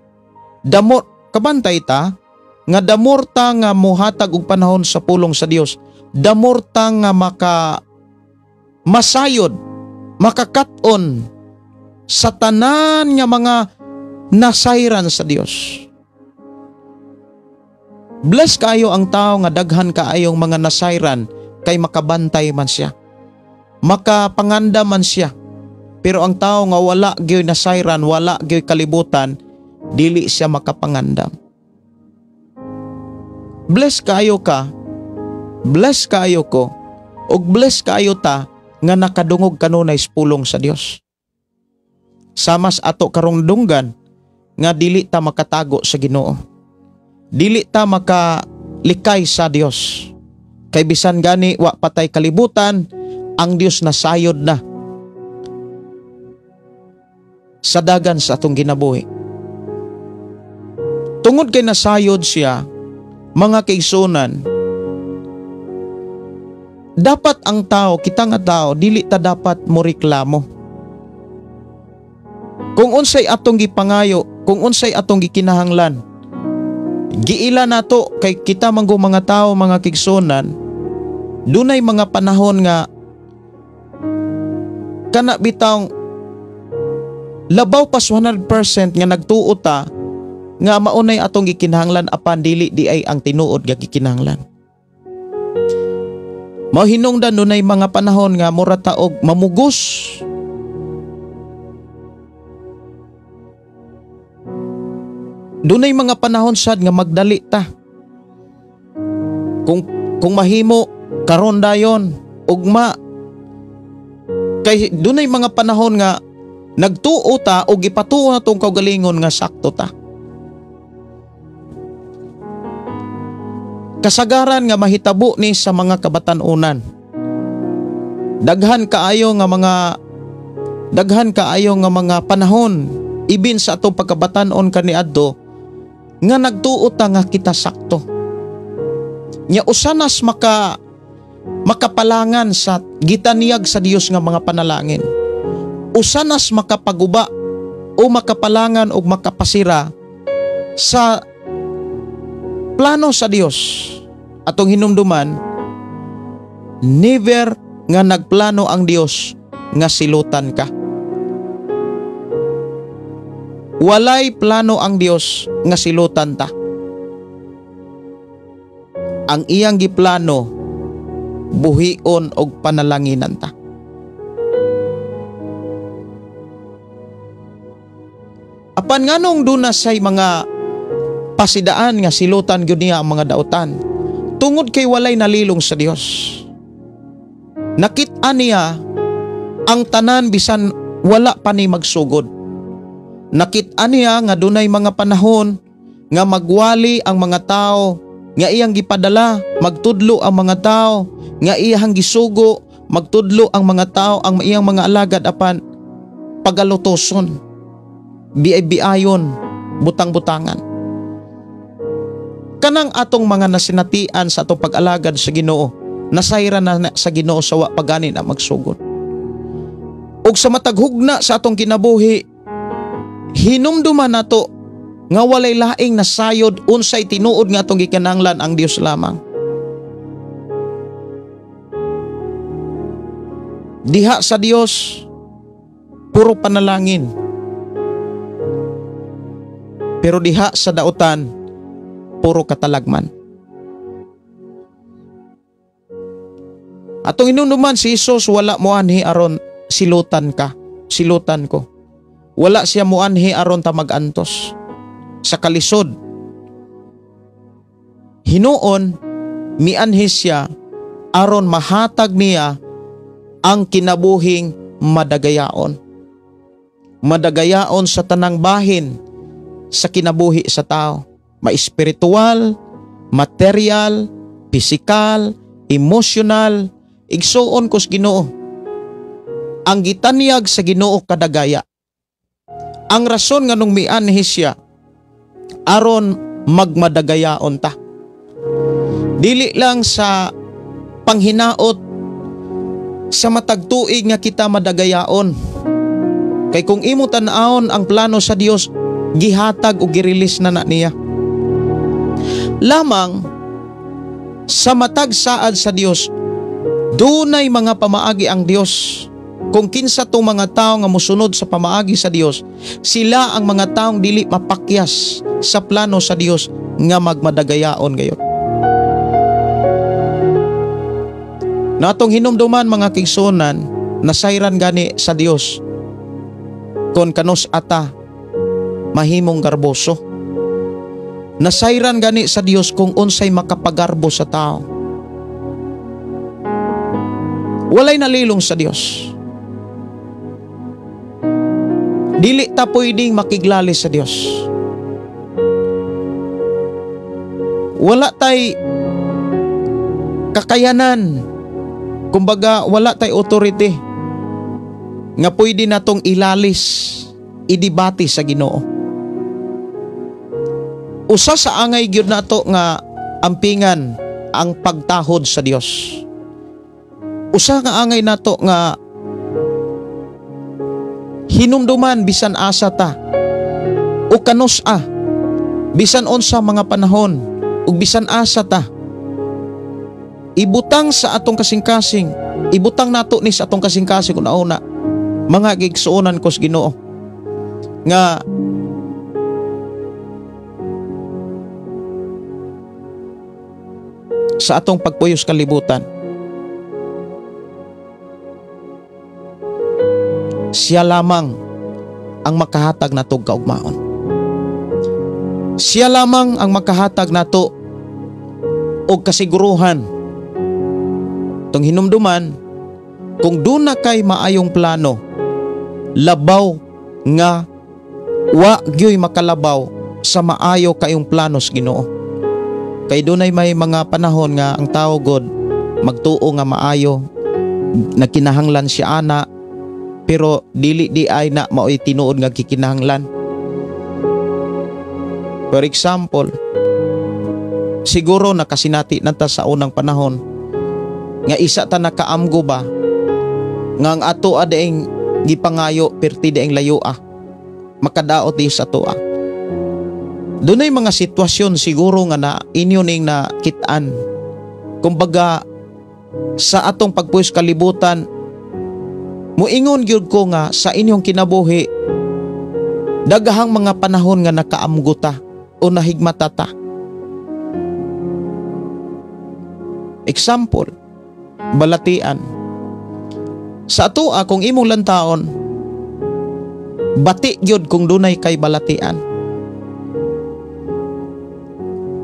Damor kabantay ta nga damor ta nga mohatag og panahon sa pulong sa Dios. Damor ta nga maka masayod, makakat-on sa tanan nga mga nasayran sa Dios. Bless kaayo ang tao nga daghan kaayong mga nasayran kay makabantay man siya, makapanganda man siya. Pero ang tao nga wala gyoy nasayran, wala gyoy kalibutan, dili siya makapangandam. Bless kaayo ka, bless kaayo ko, ug bless kaayo ta nga nakadungog kanunay sa pulong sa Dios. Samas ato karong dunggan nga dili ta makatago sa Ginoo. Dili ta makalikay sa Dios. Kay bisan gani wa patay kalibutan, ang Dios nasayod na sa dagan sa atong ginabuhi. Tungod kay nasayod siya, mga kaigsunan, dapat ang tao, kita nga tao, dili ta dapat moreklamo. Kung unsay atong gipangayo, kung unsay atong gikinahanglan, giila nato kay kita manggo mga tao, mga kaigsunan, dunay mga panahon nga kana bitawng labaw pas 100% nga nagtuo ta nga maunay atong gikinahanglan apan dili di ay ang tinuod nga gikinahanglan. Mao hinungdan dunay mga panahon nga mura ta og mamugos. Dunay mga panahon sad nga magdali ta. Kung mahimo karon dayon ugma, kay dunay mga panahon nga nagtuo ta og gipatuo na tong kaugalingon nga sakto ta. Kasagaran nga mahitabo ni sa mga kabatan-unan. Daghan kaayo nga mga panahon ibin sa atong pagkabatan-on kaniadto nga nagtuo ta nga kita sakto. Nya usanas makapalangan sa gitaniyag sa Dios nga mga panalangin. Usanas makapaguba o makapalangan o makapasira sa plano sa Dios. Atong hinumduman, never nga nagplano ang Dios nga silutan ka. Walay plano ang Dios nga silutan ta. Ang iyang giplano, buhion og panalanginan ta. Apan nganong duna say mga pasidaan nga silutan gyud niya ang mga dautan? Tungod kay walay nalilong sa Dios. Nakit-an niya ang tanan bisan wala pa ni magsugod. Nakit-an niya nga dunay mga panahon nga magwali ang mga tao nga iyang gipadala, magtudlo ang mga tao nga iyang gisugo, magtudlo ang mga tao ang iyang mga alagad apan pagalutoson, biay-biayon, butang-butangan. Kanang atong mga nasinatian sa atong pag-alagad sa Ginoo, nasayra na sa Ginoo sa wa pagani na magsugod. Og sa matag hugna sa atong kinabuhi, hinumduman nato nga walay laing nasayod unsay tinuod nga atong gikinahanglan ang Dios lamang. Diha sa Dios puro panalangin. Pero diha sa dautan puro katalagman. Atong inumduman si Hesus wala moanhi aron silutan ka, silutan ko. Wala siya moanhi aron ta magantos sa kalisod. Hinuon mianhi siya aron mahatag niya ang kinabuhing madagayaon. Madagayaon sa tanang bahin sa kinabuhi sa tao. Ma-espiritual, material, pisikal, emosyonal, igsuon ko sa Ginoo. Ang gitanyag sa Ginoo kadagaya. Ang rason nga nung mianhi siya aron magmadagayaon ta. Dili lang sa panghinaot sa matag tuig nga kita madagayaon. Kay kung imo tan-awon ang plano sa Dios, gihatag o girelease na na niya. Lamang sa matag saad sa Dios, dunay mga pamaagi ang Dios. Kung kinsa tong mga tao nga mosunod sa pamaagi sa Dios, sila ang mga taong dili mapakyas sa plano sa Dios nga magmadagayaon gayon. Natong hinumduman mga kigsunan, nasayran gani sa Dios kon kanus ata mahimong garboso. Nasayran gani sa Dios kung unsay makapagarbo sa tao. Walay nalilong sa Dios. Dili ta pwedeng makiglali sa Dios. Wala tay kakayanan. Kumbaga wala tay authority nga pwede natong ilalis, idebate sa Ginoo. Usa sa angay gyud nato nga ampingan ang pagtahod sa Dios. Usa nga angay nato nga hinumduman bisan asa ta o kanus-a, bisan unsa mga panahon ug bisan asa ta, ibutang sa atong kasing-kasing, ibutang nato ni sa atong kasing-kasing una-una mga gigsuonan ko sa Ginoo nga sa atong pagpuyos kalibutan, siya lamang ang makahatag nato kaugmaon. Siya lamang ang makahatag nato og kasiguruhan. Tong hinumduman, kung duna kay maayong plano, labaw nga wa gyoy makalabaw sa maayo kayong plano sa Ginoo. Kay dunay may mga panahon nga ang tao god magtuo nga maayo, nagkinahanglan siya ana, pero dili di ay na maoy tinuod nga kikinahanglan. For example, siguro nakasinati na ta sa unang panahon nga isa ta nakaamgo ba nga ang ato adaing gipangayo perti daing layoa makadaot di sa atoa. Dunay mga sitwasyon siguro nga na inyo ning nakit-an. Kumbaga sa atong pagpuwis kalibutan, muingon gyud ko nga sa inyong kinabuhi Daghang mga panahon nga nakaamgo ta o nahigmata ta. Example, balatian. Sa atoa, kung imong lantaon, bati gyud kung dunay kay balatian.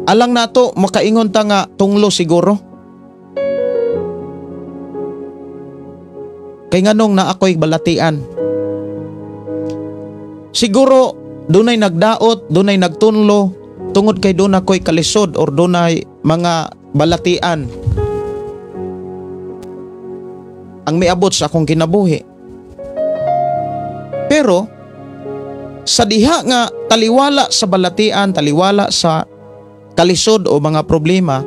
Alang nato makaingon ta nga tunglo siguro. Kay nganong na ako'y balatian. Siguro dunay nagdaot, dunay nagtunlo tungod kay doon ako'y kalisod or dunay mga balatian ang miabot sa akong kinabuhi. Pero sa diha nga taliwala sa balatian, taliwala sa kalisod o mga problema,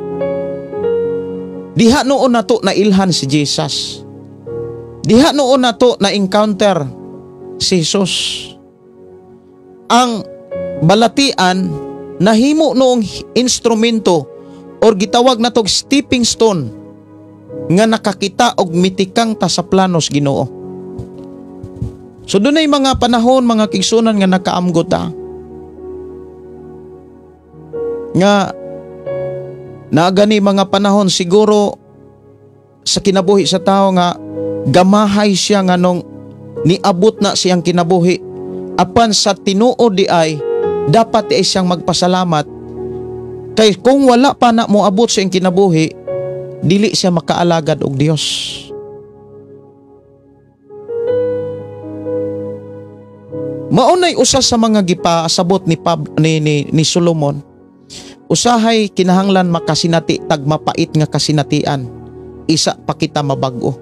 diha noon nato nailhan si Jesus. Diha noon nato na encounter si Jesus. Ang balatian nahimo noong instrumento or gitawag natog stepping stone nga nakakita og mitikang ta sa planos Ginoo. So dunay mga panahon, mga kigsunan, nga nakaamgo ta nga naagani mga panahon siguro sa kinabuhi sa tao nga gamahay siya nga nung niabot na siyang kinabuhi, apan sa tinuod di ay dapat di ay siyang magpasalamat kay kung wala pa na moabot sa iyang kinabuhi, dili siya makaalagad og Dios. Maunay usa sa mga gipasabot ni Solomon. Usahay kinahanglan makasinati tag mapait nga kasinatian, isa pa kita mabag-o.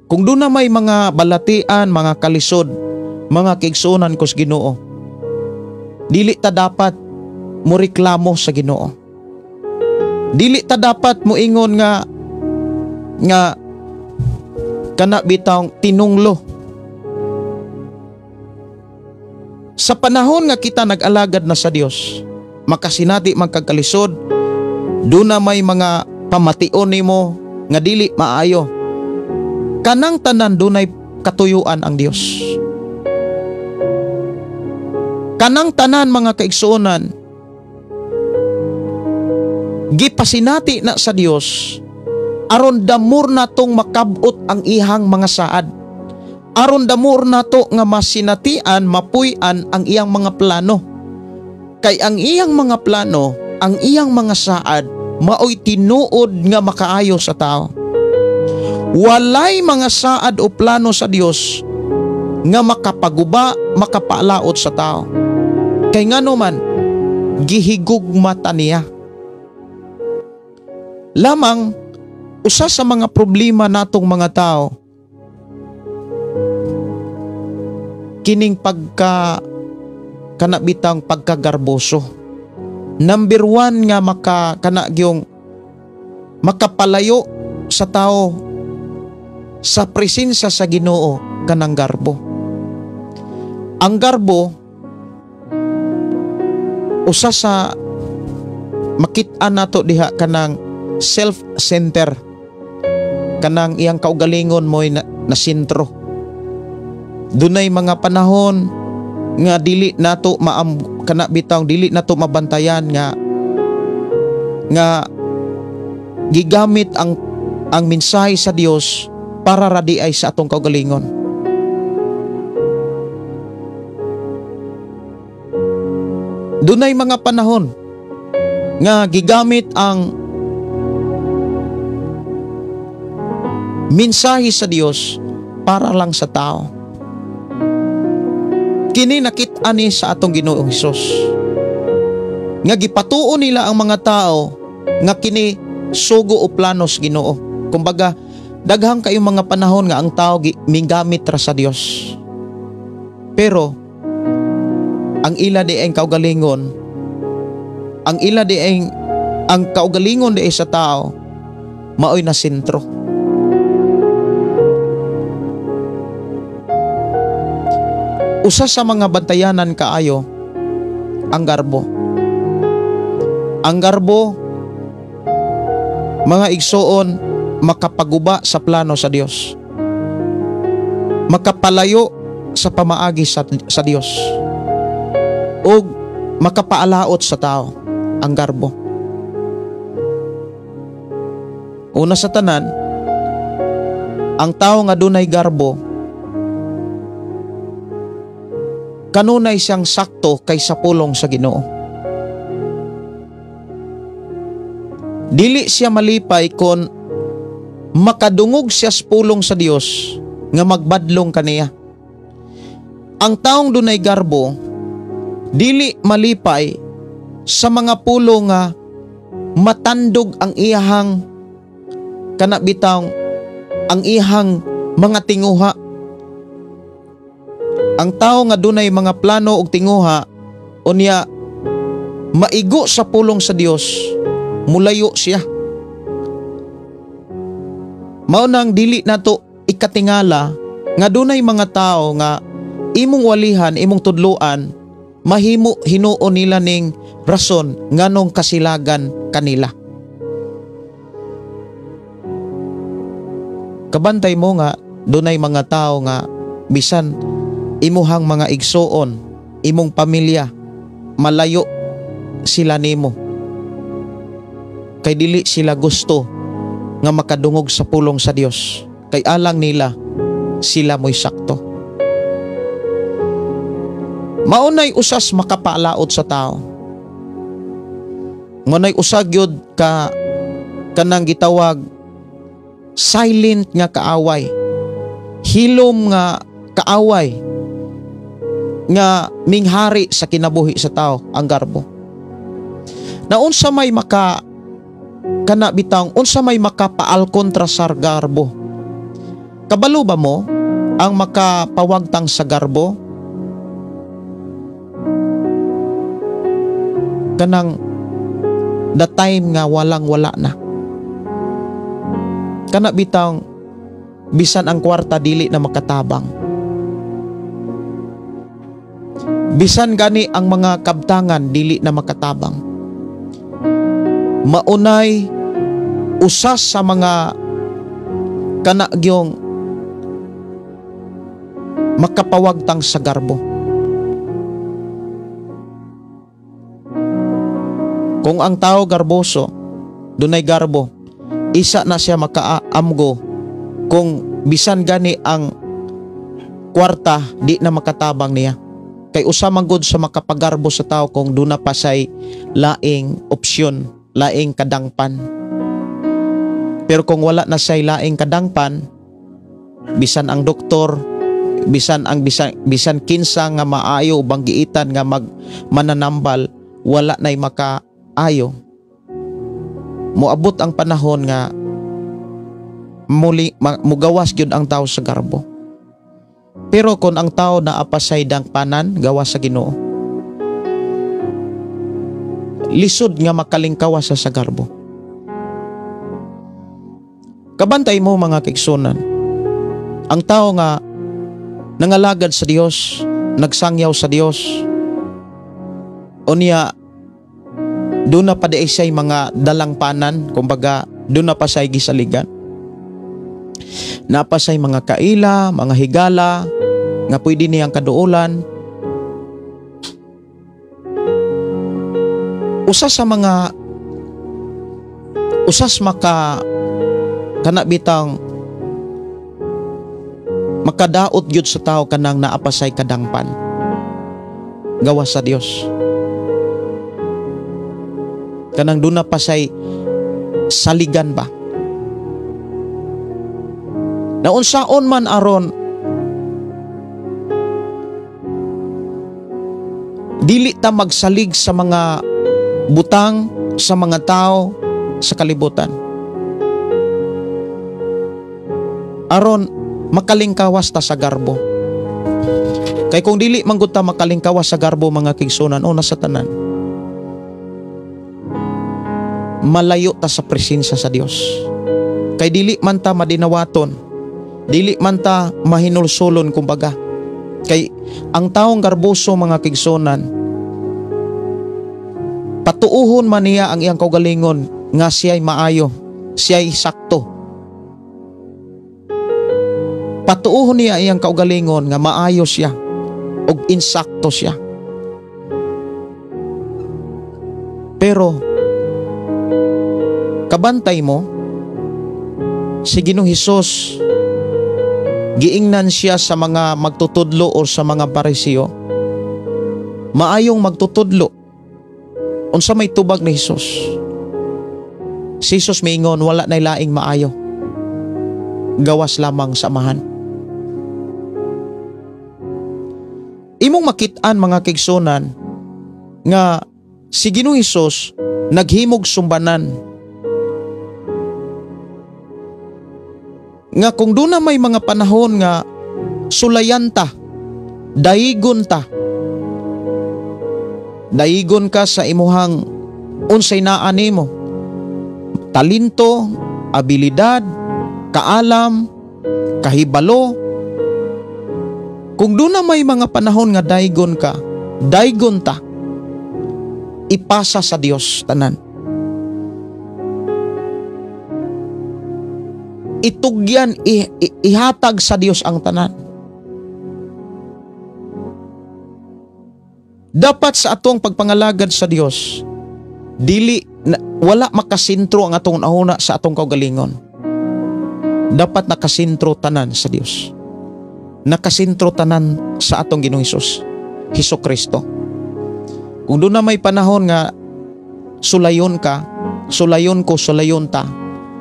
Kung doon na may mga balatian, mga kalisod, mga kigsunan kos Ginoo, dili ta dapat mo reklamo sa Ginoo. Dili ta dapat moingon nga nga kana bitawng tinunglo. Sa panahon nga kita nag-alagad na sa Dios, makasinati man kag kalisod, doon na may mga pamation nimo nga dili maayo. Kanang tanan dunay katuyuan ang Dios. Kanang tanan, mga kaigsuonan, gipasinati na sa Dios aron damur natong makabot ang ihang mga saad. Aron damur nato nga masinatian, mapuy-an ang iyang mga plano. Kay ang iyang mga plano, ang iyang mga saad, maoy tinuod nga makaayo sa tao. Walay mga saad o plano sa Dios nga makapaguba, makapalaot sa tao. Kay ngano man, gihigugma ta niya. Lamang, usa sa mga problema natong mga tao, kining pagka kanabitang pagkagarboso. Number one nga maka kanagyong makapalayo sa tao sa presensya sa Ginoo kanang garbo. Ang garbo usa sa makit-an nato diha kanang self-center, kanang iyang kaugalingon mo'y na sentro. Dunay mga panahon nga dili nato kana bitaw dili nato mabantayan nga nga gigamit ang mensahe sa Dios para radi ay sa atong kaugalingon. Dunay mga panahon nga gigamit ang mensahe sa Dios para lang sa tao. Kini nakit-an ni sa atong Ginoong Hesus nga gipatuo nila ang mga tao nga kini sugo o planos Ginoo. Kumbaga, daghang kayong mga panahon nga ang tao migamit ra sa Dios. Pero ang ila di ang kaugalingon, ang ila di ang kaugalingon di sa tao maoy na sentro. Usa sa mga bantayanan kaayo ang garbo. Ang garbo, mga igsoon, makapaguba sa plano sa Dios. Makapalayo sa pamaagi sa Dios ug makapaalaot sa tao ang garbo. Una sa tanan, ang tao nga dunay garbo kanunay siyang sakto kaysa pulong sa Ginoo. Dili siya malipay kon makadungog siya sa pulong sa Dios nga magbadlong kaniya. Ang taong dunay garbo dili malipay sa mga pulong nga matandog ang iyahang kana bitang ang iyahang mga tinguha. Ang tao nga dunay mga plano og tinguha unya maigo sa pulong sa Dios, mulayo siya. Mao nang dili nato ikatingala nga dunay mga tao nga imong walihan, imong tudloan, mahimo hinuon nila ning rason nganong kasilagan kanila. Kabantay mo nga dunay mga tao nga bisan imuhang mga igsuon, imong pamilya, malayo sila nimo. Kay dili sila gusto nga makadungog sa pulong sa Dios. Kay alang nila sila mo'y sakto. Maunay usas makapaalaot sa tao. Maunay usag yun ka kanang gitawag silent nga kaaway, hilom nga kaaway nga minghari sa kinabuhi sa tao ang garbo. Na unsa may maka kana bitang unsa may makapaal kontra sa garbo? Kabalo ba mo ang makapawagtang sa garbo? Kanang the time nga walang wala na. Kana bitang bisan ang kwarta dili na makatabang. Bisan gani ang mga kabtangan dili na makatabang. Maunay usas sa mga kanagyong makapawagtang sa garbo. Kung ang tao garboso, dunay garbo, isa na siya makaamgo kung bisan gani ang kwarta di na makatabang niya. Kay usa man gud sa makapagarbo sa tao kung duna pa say laing opsyon, laing kadangpan. Pero kung wala na say laing kadangpan, bisan ang doktor, bisan ang bisan kinsa nga maayo banggiitan nga mag mananambal, wala nay makaayo. Moabot ang panahon nga muli mugawas gyud ang tao sa garbo. Pero kung ang tao naapasay dangpanan gawas sa Ginoo, lisod nga makalingkawas sa garbo. Kabantay mo mga kaigsunan, ang tao nga nangalagad sa Dios, nagsangyaw sa Dios, unya doon na pa di siya'y mga dalangpanan, kumbaga doon na pa siya'y gisaligan. Napa siya'y mga kaila, mga higala, nga pwede niyang kaduulan. Usa sa mga usas maka kanabitang makadaot gyud sa tao kanang naapasay kadangpan gawas sa Dios. Kanang duna pa say saligan ba. Naunsaon man aron dili ta magsalig sa mga butang, sa mga tao, sa kalibutan. Aron makalingkawas ta sa garbo. Kay kung dili man gud ta makalingkawas sa garbo mga kigsunan, una sa tanan, malayo ta sa presensya sa Dios. Kay dili man ta madinawaton, dili man ta mahinulsulon kumbaga. Kay ang taong garboso mga kigsunan, patuuhon man niya ang iyang kaugalingon nga siya'y maayo, siya'y sakto. Patuohon niya iyang kaugalingon nga maayo siya ug insakto siya. Pero kabantay mo, si Ginoong Hesus giingnan siya sa mga magtutudlo o sa mga Pariseo. Maayong magtutudlo. Unsa may tubag ni Hesus? Si Hesus miingon, wala nay laing maayo, gawas lamang sa Amahan. Imong makit-an, mga kaigsunan, nga si Ginoong Hesus naghimog sumbanan nga kung doon na may mga panahon nga sulayan ta, daigon ta, daigon ka sa imuhang unsay naa nimo, talento, abilidad, kaalam, kahibalo. Kung doon na may mga panahon nga daigon ka, daigon ta, ipasa sa Dios tanan. Itugyan, ihatag sa Dios ang tanan. Dapat sa atong pagpangalagad sa Dios, dili na, wala makasentro ang atong nahuna sa atong kaugalingon. Dapat nakasentro tanan sa Dios. Nakasentro tanan sa atong Ginoong Hesus, Hesus Kristo. Kung doon na may panahon nga sulayon ka, sulayon ko, sulayon ta,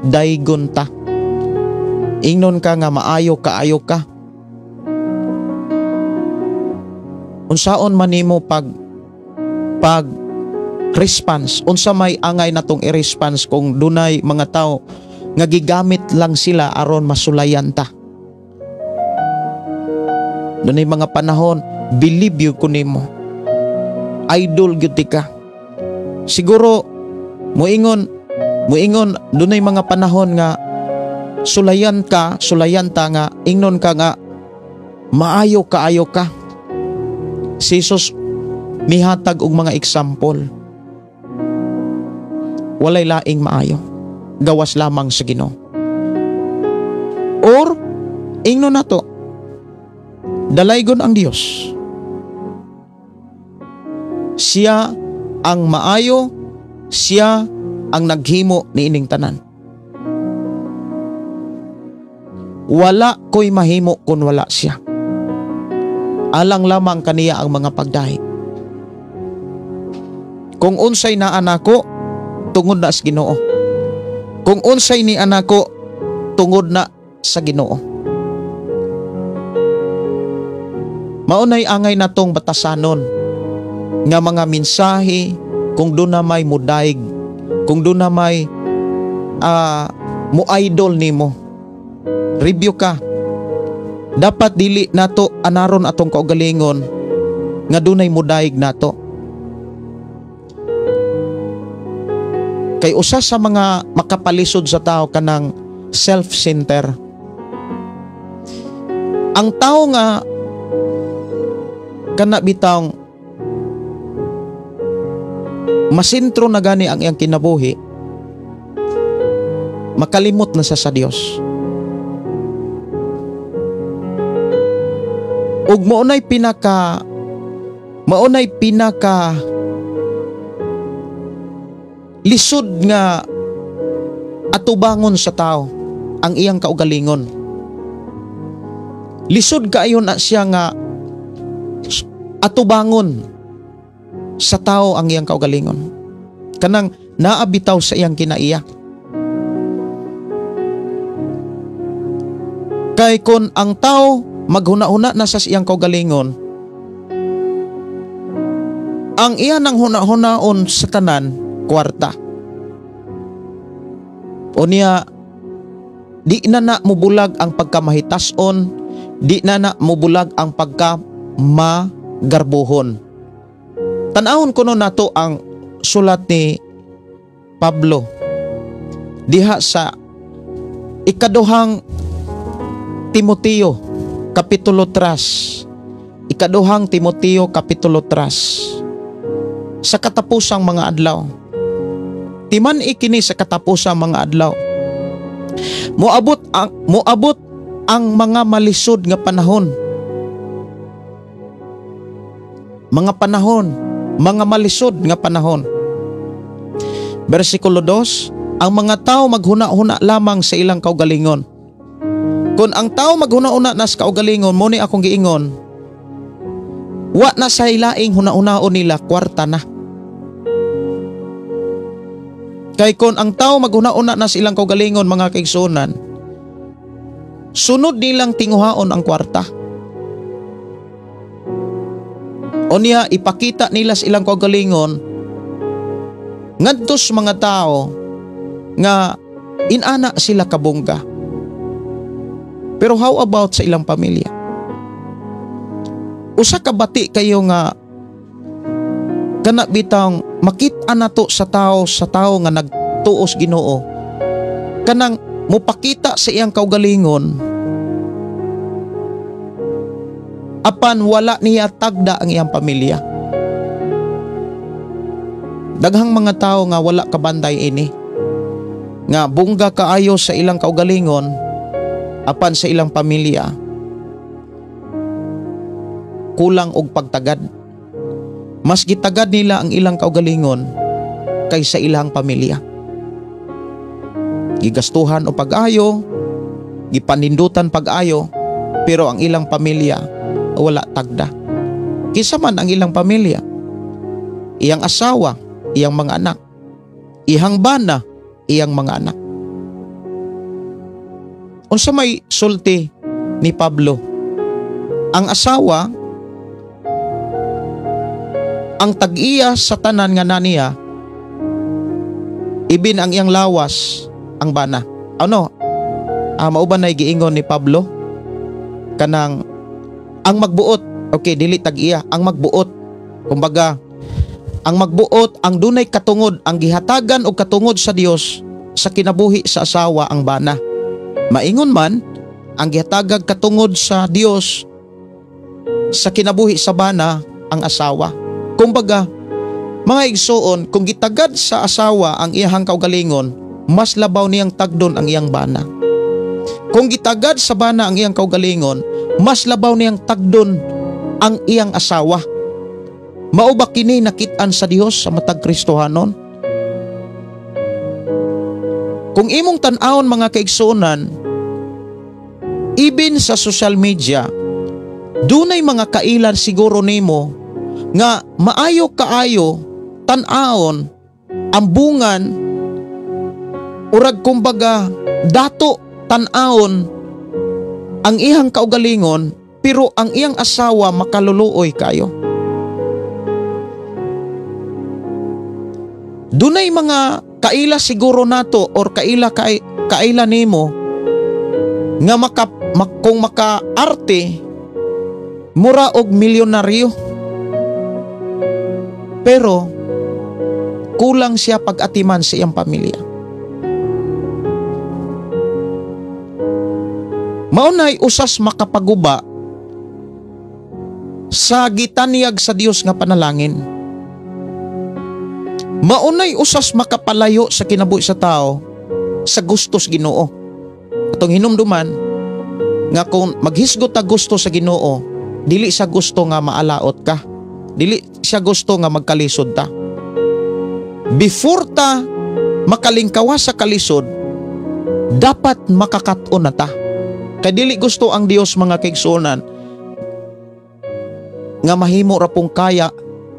daygon ta, ingnon ka nga maayo kaayo ka, unsaon man nimo pag response, unsa may angay natong i-response kung dunay mga tao nga gigamit lang sila aron masulayan ta. Dunay mga panahon, believe you ko nimo, idol gyud ka. Siguro muingon dunay mga panahon nga sulayan ka, sulayan ta nga ingnon ka nga maayo kaayo ka. Si Jesus mihatag og mga example. Walay laing maayo, gawas lamang sa Ginoo. Or ingnon nato, dalaygon ang Dios. Siya ang maayo, siya ang naghimo niining tanan. Wala ko'y mahimo kung wala siya. Alang lamang kaniya ang mga pagdahi. Kung unsay naa nako, tungod na sa Ginoo. Kung unsay ni anako, tungod na sa Ginoo. Maunay angay natong batasanon nga mga mensahe kung doon na may mudaig, kung doon na may mo-idol nimo. Review ka. Dapat dili nato anaron atong kaugalingon nga dunay mudaig nato. Kay usa sa mga makapalisod sa tao kanang self-center. Ang tao nga kana bitawng masentro na gani ang iyang kinabuhi, makalimot na siya sa Dios. Ug maunay pinaka lisod nga atubangon sa tao ang iyang kaugalingon. Lisod kaayo na siya nga atubangon sa tao ang iyang kaugalingon. Kanang naabitaw sa iyang kinaiya. Kay kon ang tao maghuna-huna na sa iyang kaugalingon, ang iya nang huna-hunaon sa tanan, kwarta. O niya, di na na mubulag ang pagkamahitason, di na na mubulag ang pagkamagarbuhon. Tanahon kuno nato ang sulat ni Pablo diha sa ikaduhang Timoteo Kapitulo 3. Ikaduhang Timoteo Kapitulo 3. Sa katapusang mga adlaw. Timan ikini sa katapusang mga adlaw. Moabot Ang mga malisod nga panahon. Mga panahon, mga malisod nga panahon. Versikulo 2, ang mga tao maghuna-huna lamang sa ilang kaugalingon. Kung ang tao maghuna-huna na sa kaugalingon, mo ni akong giingon, wa na sa ilaing huna-hunaon nila, kwarta na. Kay kung ang tao maghuna-huna na sa ilang kaugalingon, mga kaigsuonan, sunod nilang tinguhaon ang kwarta. O niya, ipakita nila sa ilang kaugalingon ngadto sa mga tao nga inana sila kabongga. Pero how about sa ilang pamilya? Usa ka bati kayo nga kana bitang makit-an nato sa tao nga nagtuos Ginoo, kanang mopakita sa iyang kaugalingon apan wala niya tagda ang iyang pamilya. Daghang mga tao nga wala kabantay ini, nga bongga kaayo sa ilang kaugalingon apan sa ilang pamilya kulang og pagtagad. Mas gitagad nila ang ilang kaugalingon kaysa ilang pamilya. Gigastuhan o pag-ayo, gipanindutan pag-ayo, pero ang ilang pamilya wala tagda. Kinsa man ang ilang pamilya? Iyang asawa, iyang mga anak. Iyang bana, iyang mga anak. Unsa may sulti ni Pablo? Ang asawa, ang tag-iya sa tanan nga naniya, ibin ang iyang lawas, ang bana. Ano? Mao ba na giingon ni Pablo? Kanang ang magbuot, okay, dili tag-iya, ang magbuot. Kumbaga, ang magbuot, ang dunay katungod, ang gihatagan og katungod sa Dios sa kinabuhi sa asawa ang bana. Maingon man, ang gihatagag katungod sa Dios sa kinabuhi sa bana ang asawa. Kumbaga, mga igsoon, kung gitagad sa asawa ang iyang kaugalingon, mas labaw niyang tagdon ang iyang bana. Kung gitagad sa bana ang iyang kaugalingon, mas labaw niyang tagdon ang iyang asawa. Mao ba kini nakit-an sa Dios sa matag Kristohanon? Kung imong tan-awon, mga kaigsuonan, ibin sa social media, dunay mga kailan siguro nimo nga maayo kaayo tan-awon ambungan, urag kumbaga dato tan-awon ang iyang kaugalingon, pero ang iyang asawa makaluluoy kayo. Dunay mga kaila siguro nato or kaila kaila nimo nga kung makaarte mura og milyonaryo, pero kulang siya pag-atiman sa iyang pamilya. Maunay usas makapaguba sa gitanyag sa Dios nga panalangin. Maunay usas makapalayo sa kinabuhi sa tao sa gustos Ginoo. Atong hinumduman nga kung maghisgot ta gusto sa Ginoo, dili sa gusto nga maalaot ka. Dili siya gusto nga magkalisod ta. Before ta makalingkawa sa kalisod, dapat makakat-on na ta. Kay dili gusto ang Dios, mga kaigsuonan, nga mahimo ra pong kaya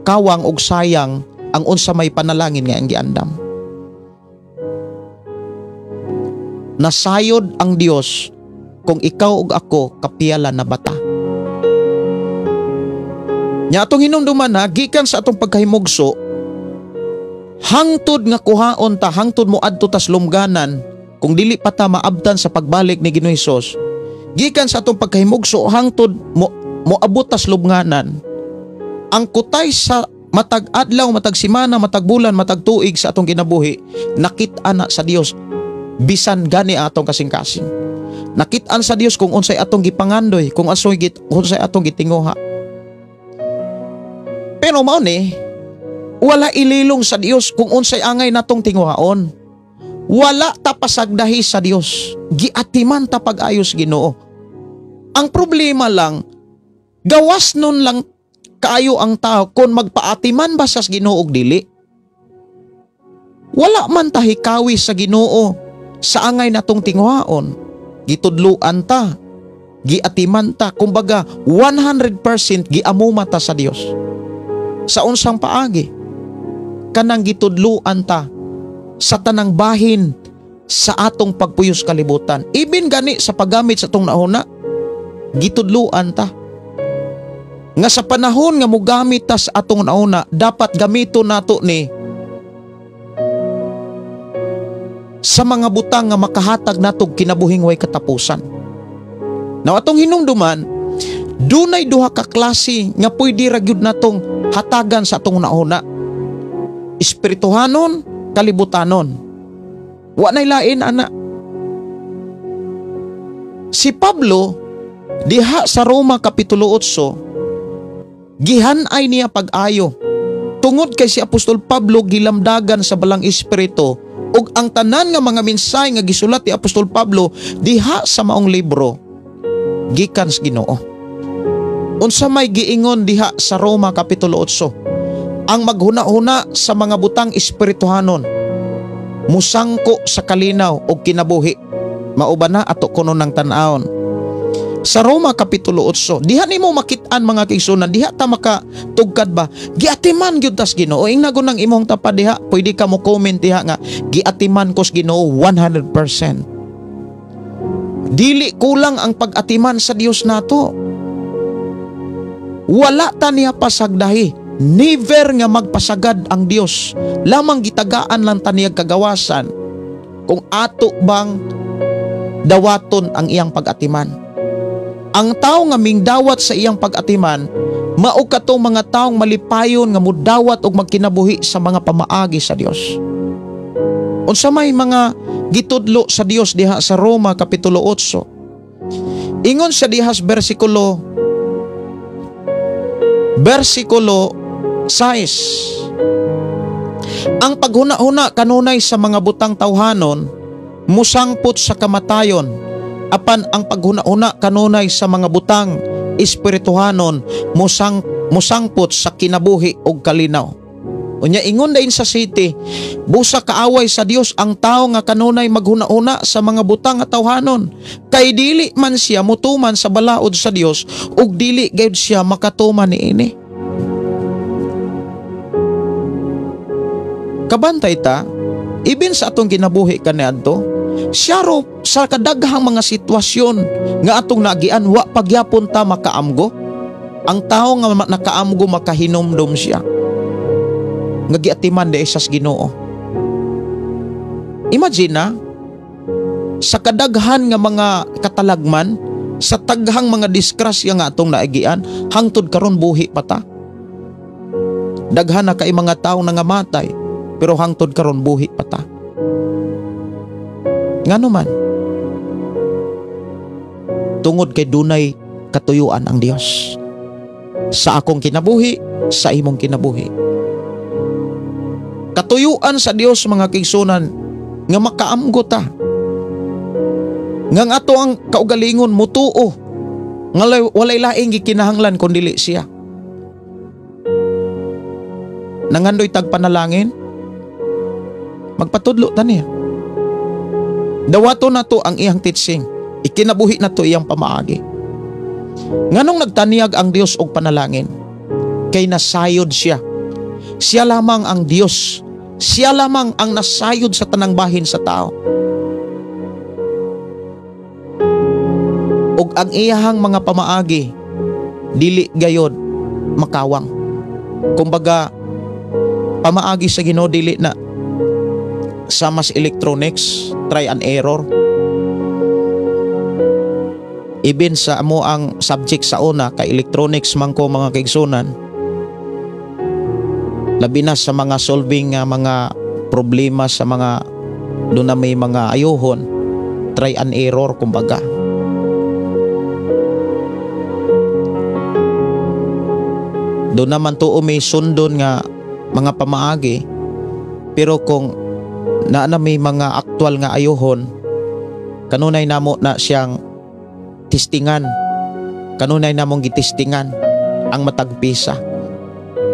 kawang og sayang ang unsa may panalangin nga ang giandam. Nasayod ang Dios kung ikaw ug ako kapiyala na bata. Nya atong hinumduman ha, gikan sa atong pagkahimugso, hangtod nga kuhaon ta, hangtod mo adto tas lumganan, kung dili pa ta maabtan sa pagbalik ni Ginoong Hesus, gikan sa atong pagkahimugso hangtod mo moabot tas lubnganan, ang kutay sa matag adlaw, matag simana, matag bulan, matag tuig sa atong kinabuhi, nakit-an na sa Dios bisan gani atong kasing-kasing. Nakit-an sa Dios kung unsay atong gipangandoy, kung unsay atong gitinguha. Pero mao ni, wala ililong sa Dios kung unsay angay natong tinguhaon. Wala ta pasagdahi sa Dios. Giatiman ta pag-ayos Ginoo. Ang problema lang, gawas nun lang kaayo ang tao kung magpaatiman ba sa Ginoo og dili. Wala man ta hikawi sa Ginoo sa angay natong tinguhaon. Gitudluan ta, giatiman ta, kumbaga 100% giamuma ta sa Dios. Sa unsang paagi? Kanang gitudluan ta sa tanang bahin sa atong pagpuyos kalibutan. Ibin gani sa paggamit sa atong nahuna, gitudluan ta. Nga sa panahon nga mogamit ta sa atong nauna, dapat gamito nato ni sa mga butang nga makahatag natog kinabuhing way katapusan. Now atong hinumduman, dunay duha ka klase nga pwede ra gyud natong hatagan sa atong nauna. Espirituhanon, kalibutanon. Wa nay lain ana. Si Pablo diha sa Roma Kapitulo 8, gihan-ay niya pag-ayo tungod kay si Apostol Pablo gilamdagan sa Balang Espiritu ug ang tanan nga mga mensahe nga gisulat ni Apostol Pablo diha sa maong libro gikan sa Ginoo. Unsa may giingon diha sa Roma Kapitulo 8? Ang maghuna-huna sa mga butang espirituhanon musangko sa kalinaw og kinabuhi. Mao ba na ato kuno ng tan-awon? Sa Roma Kapitulo 8, diha nimo makit-an mga kaigsunan, diha ta makatugkad ba? Giatiman gyud tas Ginoo. Ingna ko ng imong tapad diha, pwede ka mo comment diha nga giatiman ko sa Ginoo 100%. Dili kulang ang pag-atiman sa Dios nato. Wala ta niya pasagdahi. Never nga magpasagad ang Dios. Lamang gitagaan lang ta niya kagawasan kung ato bang dawaton ang iyang pag-atiman. Ang tao nga mingdawat sa iyang pag-atiman, mao katong mga taong malipayon nga mudawat og magkinabuhi sa mga pamaagi sa Dios. Unsa may mga gitudlo sa Dios diha sa Roma Kapitulo 8? Ingon sa diha sa bersikulo 6. Ang paghuna-huna kanunay sa mga butang tawhanon musangpot sa kamatayon, apan ang paghuna-huna kanunay sa mga butang espirituhanon musangpot sa kinabuhi og kalinaw. Unya ingon dayon sa city, busa kaaway sa Dios ang tao nga kanunay maghuna-huna sa mga butang nga tawhanon, kay dili man siya mutuman sa balaod sa Dios ug dili gayud siya makatuman niini. Kabantay ta, ibin sa atong kinabuhi kaniadto, siyaro sa kadaghang mga sitwasyon nga atong nagian, wa pagyapon ta makaamgo. Ang tao nga nakaamgo makahinumdum siya nga giatiman di sa Ginoo. Imagine na sa kadaghan nga mga katalagman, sa taghang mga disgrasya nga atong naagian, hangtod karon buhi pa ta. Daghan na kay mga tawo nangamatay, pero hangtod karon buhi pa ta. Ngano man? Tungod kay dunay katuyuan ang Dios sa akong kinabuhi, sa imong kinabuhi. Katuyuan sa Dios mga kaigsunan nga makaamgo ta. Nga ang ato ang kaugalingon mutuo nga walay laing gikinahanglan kun dili siya. Nangandoy tag panalangin, magpatudlo ta niya. Dawato na to ang iyang teaching, ikinabuhi na to iyang pamaagi. Nganong nagtaniag ang Dios og panalangin? Kay nasayod siya. Siya lamang ang Dios. Siya lamang ang nasayod sa tanang bahin sa tao. Og ang iyahang mga pamaagi dili gayod makawang. Kumbaga pamaagi sa Ginoo dili na sa mas electronics, try and error. Ibin sa amo ang subject sa una kay electronics man ko mga kaigsunan, labi na sa mga solving mga problema sa mga doon na may mga ayuhon, try and error kumbaga. Doon naman to may sundon nga mga pamaagi, pero kung na may mga aktual nga ayuhon, kanunay namo na siyang testingan. Kanunay namong gitistingan ang matag pisa.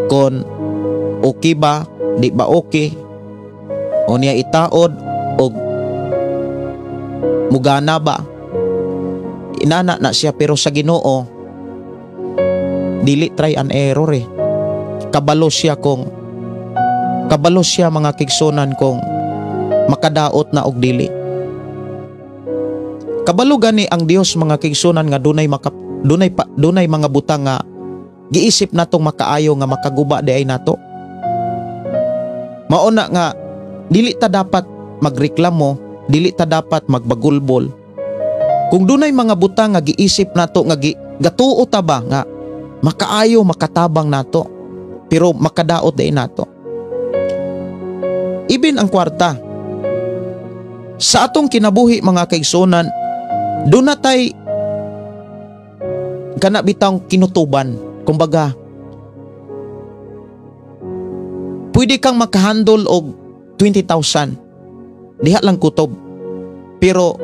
Kon okay ba, di ba okay, o niya itaod og mugana ba. Inana na siya, pero sa Ginoo dili try and error eh. Kabalo siya, mga kaigsuonan, kung makadaot na og dili. Kabalo gani ang Dios, mga kaigsuonan, nga dunay mga butang nga giisip natong makaayo nga makaguba diay nato. Mao na nga dili ta dapat magreklamo, dili ta dapat magbagulbol. Kung dunay mga butang nga giisip nato nga gatuo ta ba nga makaayo, makatabang nato, pero makadaot diay nato. Ibin ang kwarta. Sa atong kinabuhi, mga kaigsuonan, duna tay kana bitang kinutuban. Kumbaga, pwede kang makahandle og 20,000. Diha lang kutob. Pero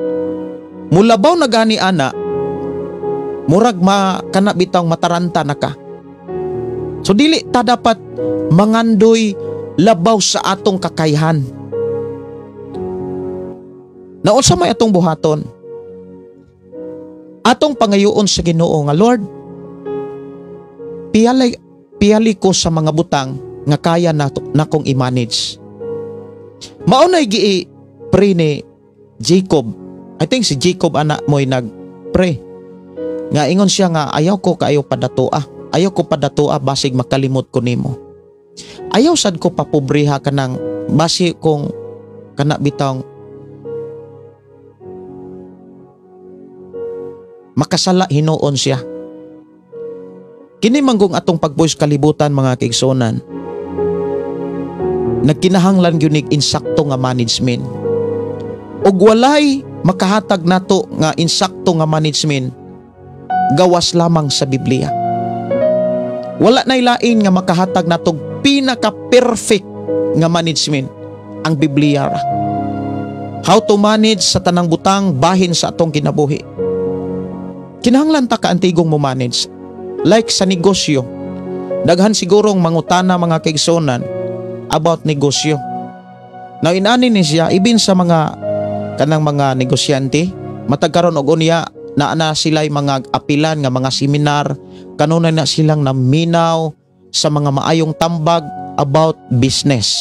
mulabaw na gani ana, murag ma kana bitang mataranta na ka. So dili ta dapat mangandoy labaw sa atong kakayahan. Naunsa may atong buhaton? Atong pangayoon sa Ginoo nga, "Lord, piyali, piyali ko sa mga butang nga kaya nato nakong i-manage." Mao nay gi pray ni Jacob. I think si Jacob ana mo'y nag-pray. Nga ingon siya nga, "Ayaw ko kaayo padatoa. Ayaw ko padatoa, basig makalimot ko nimo. Ayaw sad ko papobriha kanang basi kong kana bitang makasala hinuon siya." Kini manggong atong pagbuhis kalibutan, mga kaigsuonan. Nagkinahanglan gyud nig insakto nga management. Ug walay makahatag nato nga insakto nga management gawas lamang sa Biblia. Wala nay lain nga makahatag natog pinaka-perfect nga management, ang Biblia ra. How to manage sa tanang butang bahin sa atong kinabuhi. Kinahanglan ta kaantigong mo manage. Like sa negosyo. Daghan sigurong mangutana, mga kaigsuonan, about negosyo. Now inani ni siya ibin sa mga kanang mga negosyante, matag karon og unya naa na sila'y mga apilan nga mga seminar, kanunay na silang naminaw sa mga maayong tambag about business.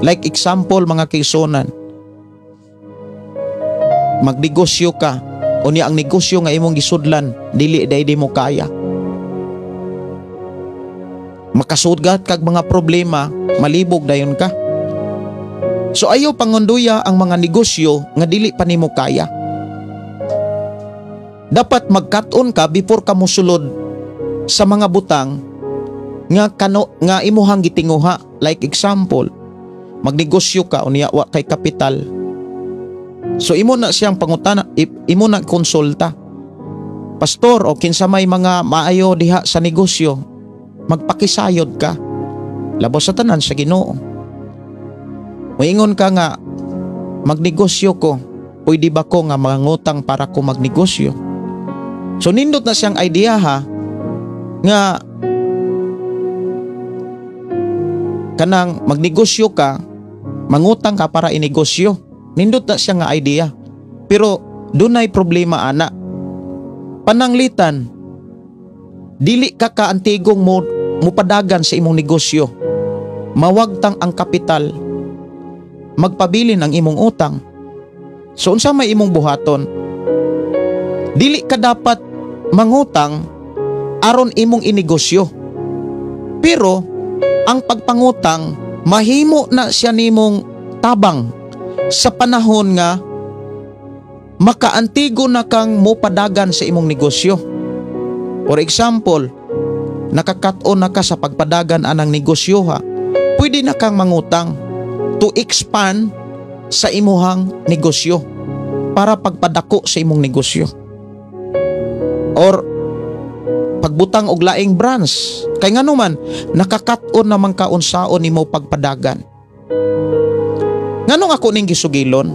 Like example, mga kaigsuonan, magnegosyo ka, unya ang negosyo nga imong gisudlan dili day di mo kaya. Makasudgat kag mga problema, malibog dayon ka. So ayaw pangunduya ang mga negosyo nga dili pa nimo kaya. Dapat magkat-on ka before ka mosulod sa mga butang nga kano nga imuhang gitinguha. Like example, magnegosyo ka unya wa kay kapital. So imo na siyang pangutana, imo na konsulta. "Pastor o kinsa may mga maayo diha sa negosyo," magpakisayod ka. Labaw sa tanan sa Ginoo. Moingon ka nga, "Magnegosyo ko, pwede ba ko nga mangutang para ko magnegosyo?" So nindot na siyang idea ha, nga kanang magnegosyo ka, mangutang ka para inegosyo. Nindot na siya nga idea. Pero dunay problema ana. Pananglitan, dili ka kaantigong mo mupadagan sa imong negosyo. Mawagtang ang kapital. Magpabilin ang imong utang. So unsa may imong buhaton? Dili ka dapat mangutang aron imong inegosyo. Pero ang pagpangutang mahimo na siya nimong tabang sa panahon nga makaantigo na kang mopadagan sa imong negosyo. For example, nakakat-on na ka sa pagpadagan anang negosyo ha, pwede na kang mangutang to expand sa imuhang negosyo para pagpadako sa imong negosyo. Or pagbutang og laing branch. Kay ngano man nakakat-on naman ka unsaon nimo pagpadagan. Nganong ako ning gisugilon?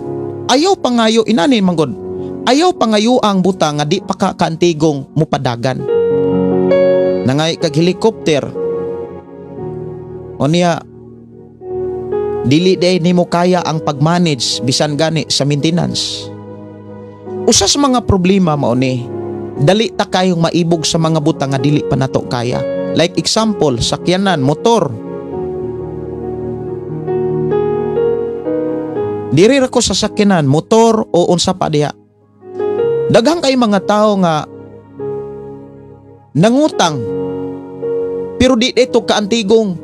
Ayaw pangayo inani manggod. Ayaw pangayo ang butang nga di pa ka kaantigong mupadagan. Nangay kag helicopter. O niya, dili day nimo kaya ang pag-manage bisan gani sa maintenance. Usa sa mga problema mao ni, dali ta kayong maibog sa mga butang nga dili pa nato kaya. Like example, sakyanan, motor. Diri ra ko sa sakyanan, motor o unsa pa diha. Daghang kay mga tao nga nangutang pero di ito kaantigong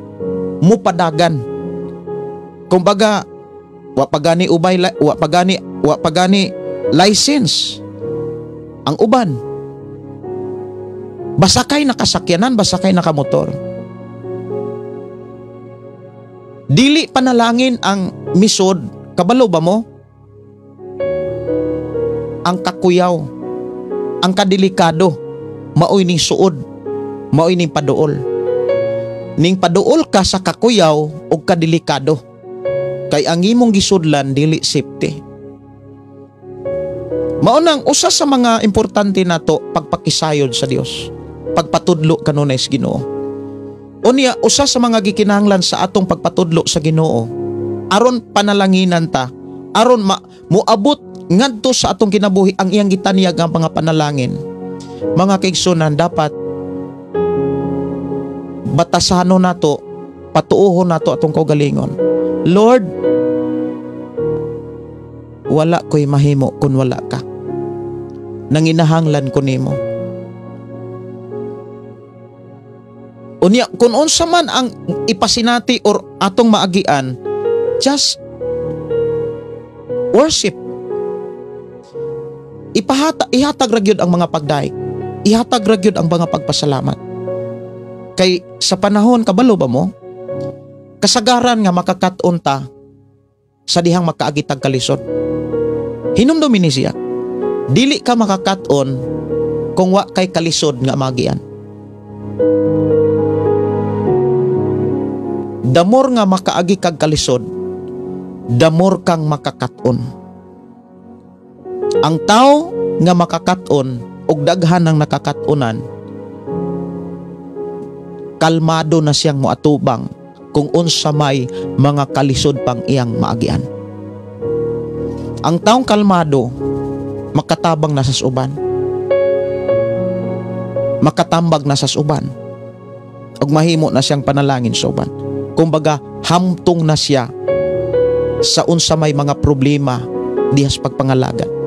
mupadagan. Kumbaga, wa pa gani ubay, wa pa gani license ang uban. Basta kay nakasakyanan, basta kay nakamotor. Dili panalangin ang misod, kabalo ba mo? Ang kakuyaw, ang kadelikado, maoy ning suod, maoy ning paduol. Ning paduol ka sa kakuyaw og kadelikado. Kay ang imong gisudlan dili safety. Mao nang usa sa mga importante nato pagpakisayod sa Dios, pagpatudlo kanunay sa Ginoo. Unya usa sa mga gikinahanglan sa atong pagpatudlo sa Ginoo, aron panalanginan ta, aron moabot ngadto sa atong kinabuhi ang iyang gitanyag ang mga panalangin. Mga kaigsunan, dapat batasano nato, patuohon nato atong kaugalingon. Lord, wala ko'y mahimo kun wala ka. Nanginahanglan ko nimo. Unya, kung unsa man ang ipasinati or atong maagian, just worship. Ihatag ra gyud ang mga pagdaig. Ihatag ra gyud ang mga pagpasalamat. Kay sa panahon, kabalo ba mo? Kasagaran nga makakat-on ta sa dihang makaagitag kalisod. Hinumdumi ni siya, dili ka makakat-on kung wa kay kalisod nga magian. Damor nga makaagi kag kalisod, damor kang makakat-on. Ang tao nga makakat-on og daghan ang nakakatunan, kalmado na siyang moatubang kung unsa may mga kalisod pang iyang maagian. Ang taong kalmado, makatabang na sa uban, makatambag na sa uban, ug mahimo na siyang panalangin sa uban. Kumbaga, hamtong na siya sa unsa may mga problema dihas pagpangalagan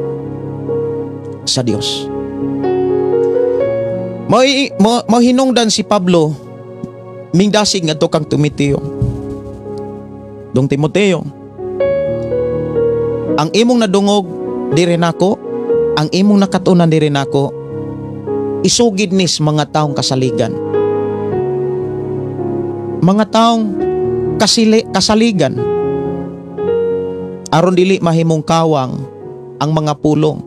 sa Dios. Mao hinungdan si Pablo mingdasig ngadto kang Timoteo. Dong Timoteo, ang imong nadungog diri nako, ang imong nakatunan diri nako, isugid nis mga taong kasaligan. Mga taong kasaligan aron dili mahimong kawang ang mga pulong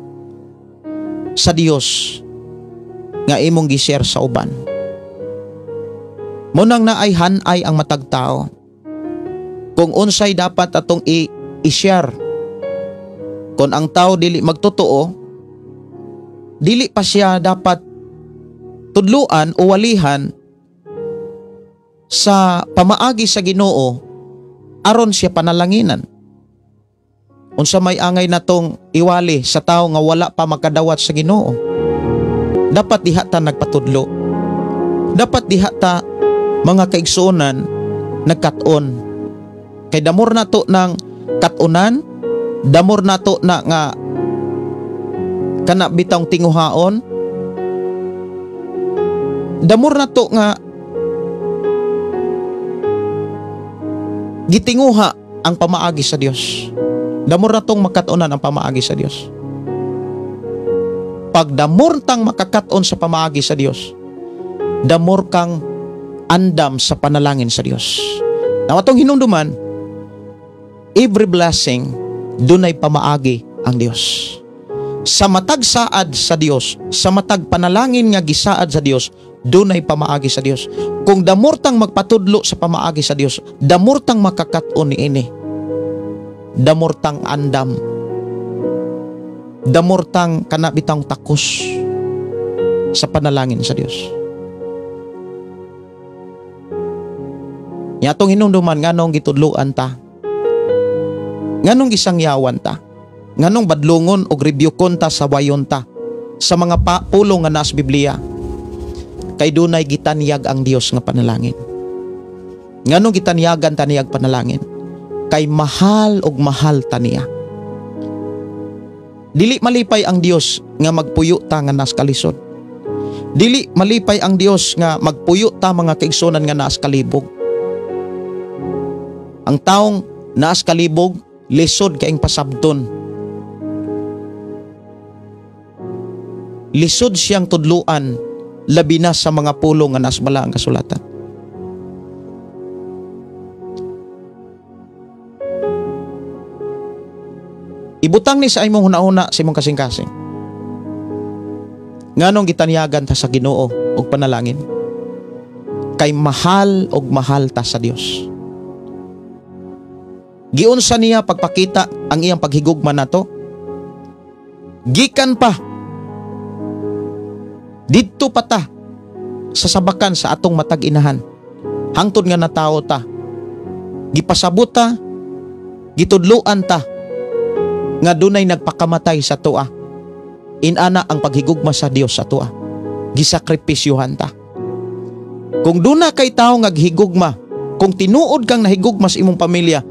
sa Dios nga imong gi-share sa uban. Munang naay hanay ang matag tao kung unsay dapat atong i-share. Kung ang tao dili magtotoo, dili pa siya dapat tudluan o walihan sa pamaagi sa Ginoo aron siya panalanginan. Unsa may angay natong iwali sa tao nga wala pa makadawat sa Ginoo? Dapat diha ta nagpatudlo. Dapat diha ta mga kaigsuonan nagkat-on. Kay damor nato ng kat-onan, damor nato na nga kana bitawng tinguhaon, damor nato nga gitinguha ang pamaagi sa Dios. Damor natong makat-onan ang pamaagi sa Dios. Pag damor tang makakat-on sa pamaagi sa Dios, damor kang andam sa panalangin sa Dios. Now atong hinumduman, every blessing dunay pamaagi ang Dios. Sa matag saad sa Dios, sa matag panalangin nga gisaad sa Dios, dunay pamaagi sa Dios. Kung damor tang magpatudlo sa pamaagi sa Dios, damor tang makakat-on niini, damor tang andam The more tang kana bitang takos sa panalangin sa Dios. Nya atong hinumduman nganong gitudloan ta, nganong gisangyawan ta, nganong badlongon og rebyukon ta sa wayon ta sa mga pulong nga naas Biblia, kay dunay gitanyag ang Dios nga panalangin. Nganong gitanyagan ta niyag panalangin? Kay mahal og mahal ta niya. Dili malipay ang Dios nga magpuyo ta nga naas kalisod. Dili malipay ang Dios nga magpuyo ta mga kaigsunan nga naas kalibog. Ang taong naas kalibog, lisod kaing pasabton. Lisod siyang tudluan, labi na sa mga pulong nga naas balaang kasulatan. Ibutang ni sa imong hunahuna sa imong kasing-kasing. Nganong gitanyagan ta sa Ginoo og panalangin? Kay mahal og mahal ta sa Dios. Giunsa niya pagpakita ang iyang paghigugma nato? Gikan pa didto pa ta sa sabakan sa atong matag inahan. Hangtod nga natawo ta, gipasabot ta, gitudloan ta nga dunay nagpakamatay sa tua. Inana ang paghigugma sa Dios sa tua. Gisakripisyuhan ta. Kung duna kay tawo nga gihigugma, kung tinuod kang nahigugma sa imong pamilya,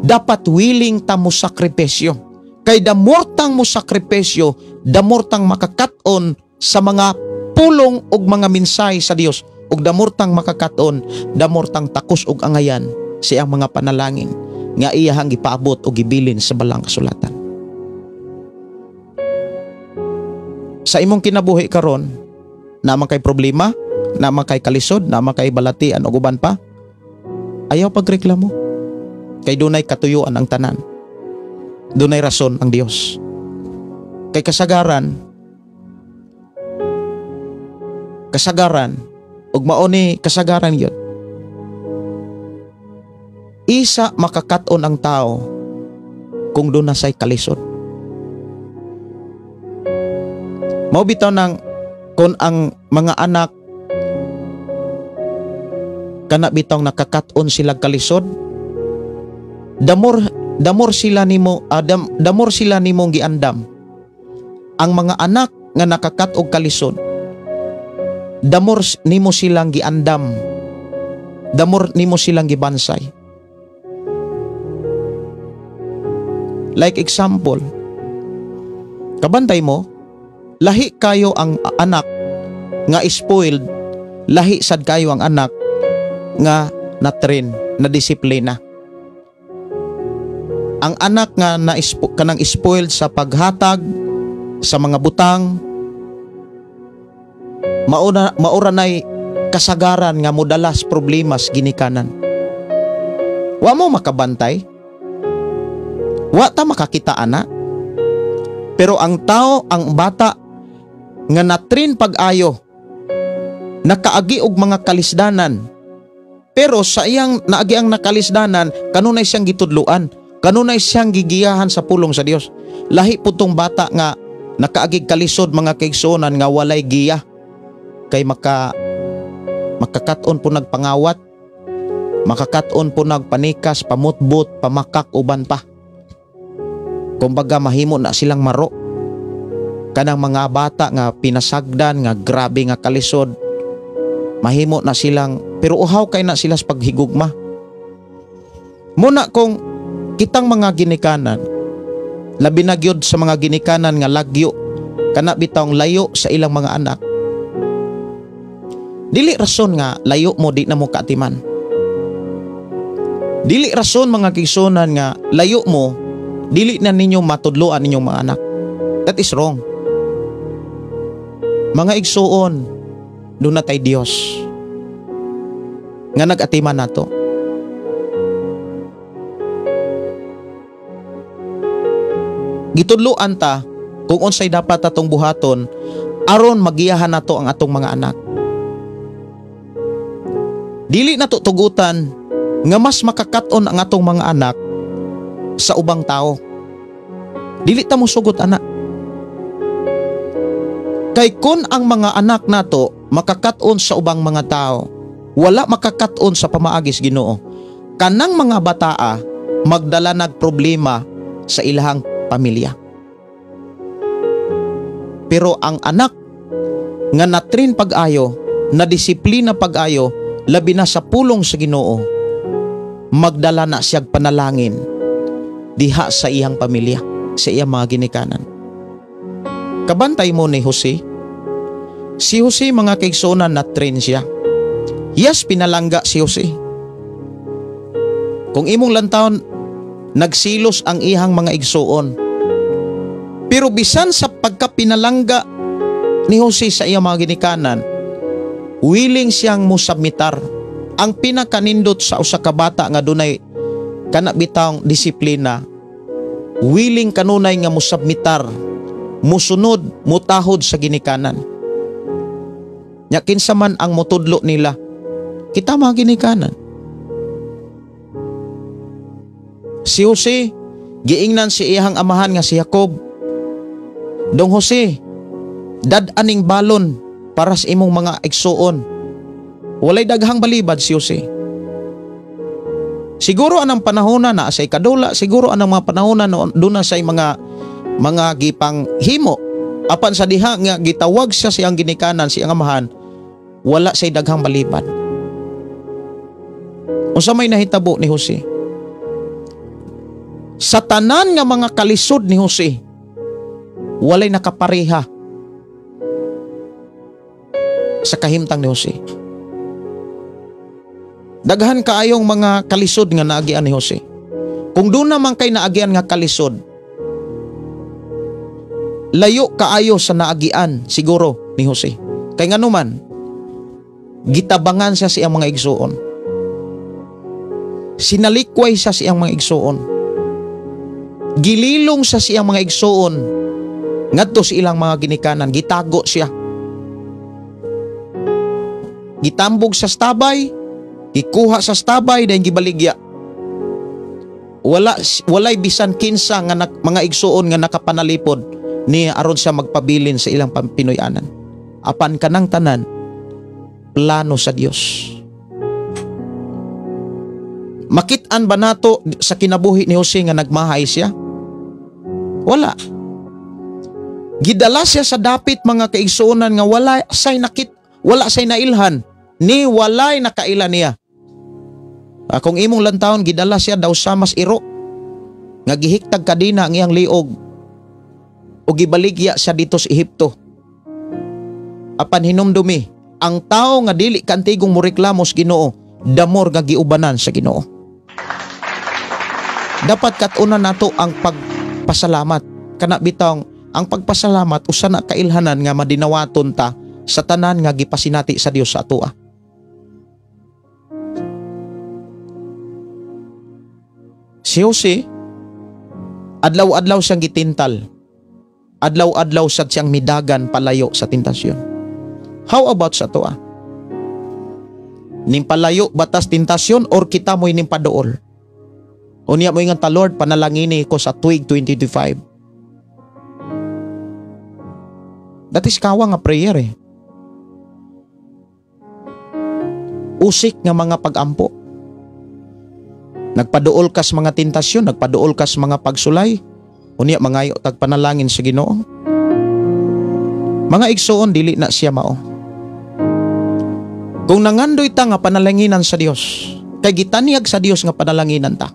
dapat willing ta mo sakripisyo. Kay the more tang mo sakripisyo, the more tang makakat-on sa mga pulong ug mga mensahe sa Dios, ug the more tang makakat-on, the more tang takos og angayan sa iyang mga panalangin nga iyahang gipaabot o gibilin sa balang kasulatan. Sa imong kinabuhi karon, naman kay problema, naman kay kalisod, naman kay balatian og uban pa, ayaw pagreklamo. Kay dunay katuyuan ang tanan. Dunay rason ang Dios. Kay kasagaran ug mao ni kasagaran gyud, isa makakat-on ang tao kung doon na say kalisod. Mao bitaw nang kung ang mga anak kana bitaw nakakat-on sila kalisod, damor sila nimo, damor sila nimong giandam. Ang mga anak nga nakakat-og kalisod, damor nimo silang giandam, damor nimo silang gibansay. Like example, kabantay mo, lahi kayo ang anak nga spoiled, lahi sad kayo ang anak nga na-train, na disiplina. Ang anak nga na kanang spoiled sa paghatag sa mga butang, maura nay kasagaran nga modalas problemas ginikanan. Wa mo makabantay, wa ta makakita ana. Pero ang tao, ang bata nga natrin pag-ayo, nakaagi og mga kalisdanan, pero sa iyang naagi ang nakalisdanan, kanunay siyang gitudluan, kanunay siyang gigiyahan sa pulong sa Dios. Lahi po tong bata nga nakaagig kalisod mga kaigsuonan nga walay giya, kay makakat-on po nagpangawat, makakat-on po nagpanikas, pamutbot, pamakak, uban pa. Kumbaga mahimo na silang maro. Kanang mga bata nga pinasagdan, nga grabe nga kalisod, mahimo na silang, pero uhaw kay na sila sa paghigugma. Muna kung kitang mga ginikanan, labi na gyud sa mga ginikanan nga lagyo, kana bitawng layo sa ilang mga anak, dili rason nga layo mo di na mo kaatiman. Dili rason mga kigsunan nga layo mo, dili na ninyo matudloan ninyong mga anak. That is wrong. Mga igsuon, doon na tay Dios nga nag-atiman nato. Gitudloan ta kung unsay dapat atong buhaton aron magiyahan nato ang atong mga anak. Dili nato tugutan nga mas makakat-on ang atong mga anak sa ubang tao. Dili ta mosugot ana. Kay kun ang mga anak nato makakat-on sa ubang mga tao, wala makakat-on sa pamaagis Ginoo, kanang mga bataa magdala nag problema sa ilahang pamilya. Pero ang anak nga natrin pag-ayo, na disiplina pag-ayo, labi na sa pulong sa Ginoo, magdala na siyag panalangin diha sa iyang pamilya, sa iyang mga ginikanan. Kabantay mo ni Jose. Si Jose, mga kaigsuonan, na-train siya. Yes, pinalangga si Jose. Kung imong lantawon, nagsilos ang iyang mga igsuon. Pero bisan sa pagkapinalangga ni Jose sa iyang mga ginikanan, willing siyang musubmitar. Ang pinakanindot sa usa ka bata nga dunay kana bitawng disiplina, willing kanunay nga musubmitar, musunod, mutahod sa ginikanan. Nya kinsa man ang mutudlo nila? Kita mga ginikanan. Si Jose, giingnan si iyang amahan nga si Jacob, "Dong Jose, dad-aning balon para sa imong mga igsuon." Walay daghang balibad si Jose. Siguro anang panahona na sa ikadula, siguro anang mga panahona no, doon na sa mga gipang himo. Apan sa diha nga gitawag siya siyang ginikanan, siyang amahan, wala say daghang balibad. Unsa may nahitabo ni Jose? Sa tanan nga mga kalisod ni Jose, walay nakapareha sa kahimtang ni Jose. Daghan kaayong mga kalisod nga naagian ni Jose. Kung doon naman kay naagian nga kalisod, layo kaayo sa naagian siguro ni Jose. Kay nganuman, gitabangan siya sa iyang mga igsuon. Sinalikway siya sa iyang mga igsuon. Gililong siya sa iyang mga igsuon ngadto sa ilang mga ginikanan, gitago siya. Gitambog sa stabay, gikuha sa stabay, dahil gibaligya. Walay bisan kinsa nga mga igsuon nga nakapanalipod ni aron siya magpabilin sa ilang Pinoy-anan. Apan kanang tanan, plano sa Dios. Makit-an ba nato sa kinabuhi ni Jose nga nagmahay siya? Wala. Gidala siya sa dapit, mga kaigsuonan, nga wala say nakit, wala say nailhan, ni walay nakaila niya. Kung imong lantawon, gidala siya daw sa mas iro nga gihiktag kadina ang iyang liog o gibaligya siya dito sa Ehipto. Apan hinumdumi, ang tao nga dili kantigong moreklamo sa Ginoo, damor nga giubanan sa Ginoo. Dapat kat-unan nato ang pagpasalamat. Kana bitong ang pagpasalamat usa na kailhanan nga madinawaton ta sa tanan nga gipasinati sa Dios sa atoa. Si Jose, adlaw-adlaw siyang gitintal. Adlaw-adlaw sad siyang midagan palayo sa tentasyon. How about sa atoa? Nimpalayo batas tentasyon or kita mo'y nimpadool? Unya mo ingan ta, "Lord, panalangini ko sa tuig 2025." That is kawa nga prayer eh. Usik nga mga pagampo. Nagpaduol kas mga tentasyon, nagpaduol kas mga pagsulay. Unya mangayo tag panalangin sa Ginoo. Mga igsuon, dili na siya mao. Kung nangandoy ta nga panalanginan sa Dios, kay gitanyag sa Dios nga panalanginan ta,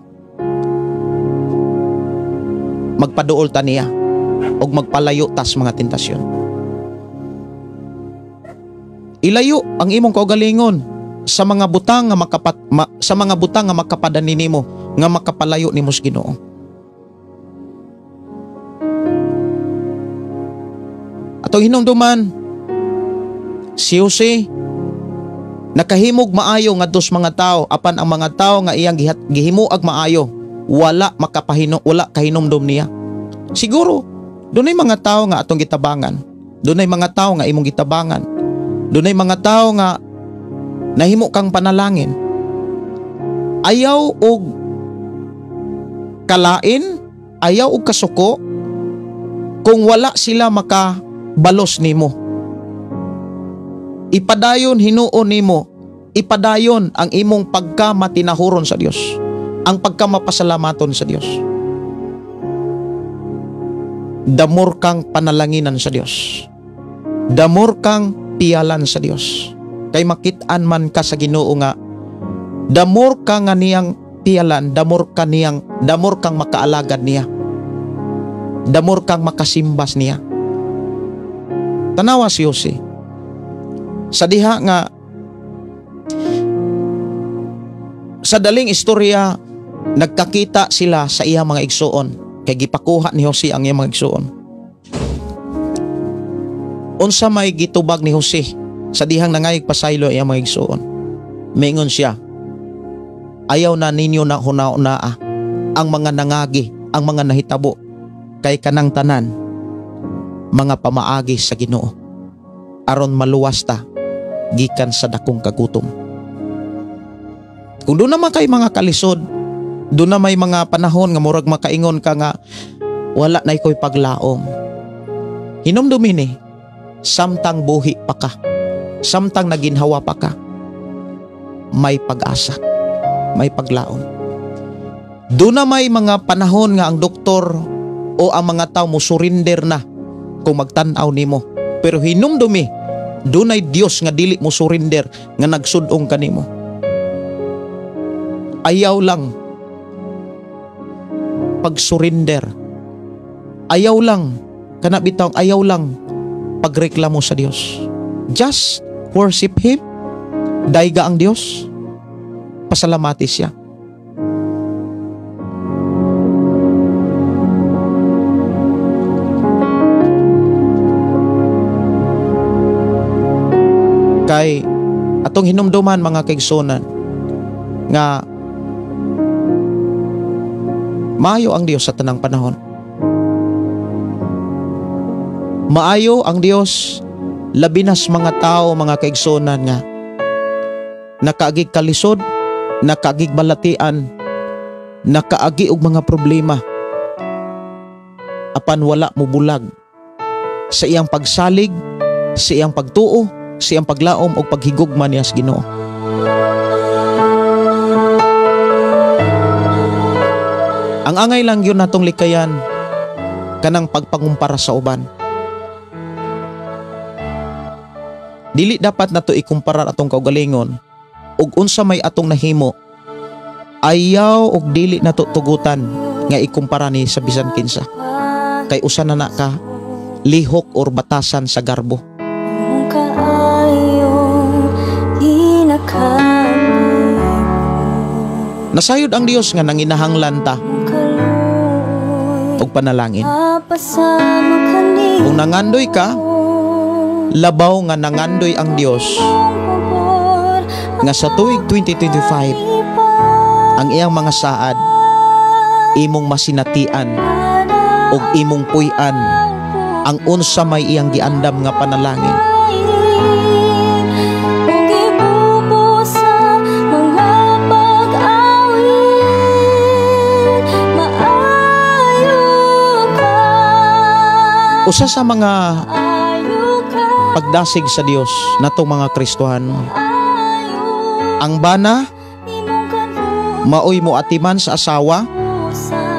magpaduol ta niya og magpalayo tas mga tentasyon. Ilayo ang imong kaugalingon sa mga butang nga sa mga butang nga makapadani nimo, nga makapalayo nimo sa Ginoo. Atong hinumduman, si Jose nakahimog maayo ngadto sa mga tao, apan ang mga tao nga iyang gihimuag maayo, wala makapahino, wala kahinumdum niya. Siguro dunay mga tao nga atong gitabangan, dunay mga tao nga imong gitabangan, dunay mga tao nga nahimo kang panalangin. Ayaw og kalain, ayaw og kasuko kung wala sila makabalos nimo. Ipadayon hinuon nimo, ipadayon ang imong pagkamatinahuron sa Dios, ang pagkamapasalamaton sa Dios. Damor kang panalanginan sa Dios. Damor kang piyalan sa Dios. Kay makit-an man ka sa Ginoo nga damor ka nga niyang piyalan, damor ka niyang, damor kang makaalagad niya. Damor kang makasimbas niya. Tanawa si Jose. Sa diha nga sa daling istorya, nagkakita sila sa iyang mga igsuon. Kay gipakuha ni Jose ang iyang mga igsuon. Unsa may gitubag ni Jose sa dihang nangayig pasaylo iyang mga igsuon? Mingon siya, ayaw na ninyo na huna-hunaa ang mga nangagi, ang mga nahitabo, kay kanang tanan mga pamaagi sa Ginoo aron maluwas ta gikan sa dakong kagutom. Kung doon naman kay mga kalisod, doon na may mga panahon nga murag makaingon ka nga wala na iko'y paglaom. Hinumdumi ni, samtang buhi pa ka, samtang naginhawa pa ka, may pag-asa, may paglaom. Doon na may mga panahon nga ang doktor o ang mga tao mo surrender na kung magtan-aw nimo. Pero hinumdumi, doon ay Dios nga dili mo surrender, nga nagsudong kanimo. Ayaw lang pag-surrender. Ayaw lang, kana bitaw, ayaw lang pagreklamo sa Dios. Just worship Him. Dayga ang Dios. Pasalamati siya. Kay atong hinumduman mga kaigsunan nga maayo ang Dios sa tanang panahon. Maayo ang Dios labi nas mga tao, mga kaigsunan nga nakaagig kalisod, nakaagig balatian, nakaagi og mga problema, apan wala mo bulag sa iyang pagsalig, sa iyang pagtuo, sa iyang paglaom og paghigugma niya sa Ginoo. Ang angay lang yun natong likayan kanang pagpangumpara sa uban. Dili dapat nato ikumpara atong kaugalingon ug unsa may atong nahimo. Ayaw og dili nato tugutan nga ikumpara ni sa bisan kinsa. Kay usa na na ka lihok or batasan sa garbo. Nasayod ang Dios nga nanginahanglan ta og panalangin. Kung nangandoy ka, labaw nga nangandoy ang Dios nga sa tuig 2025 ang iyang mga saad imong masinatian og imong puy-an ang unsa may iyang giandam nga panalangin. Usa sa mga pagdasig sa Dios natong mga Kristohano, ang bana maoy moatiman sa asawa,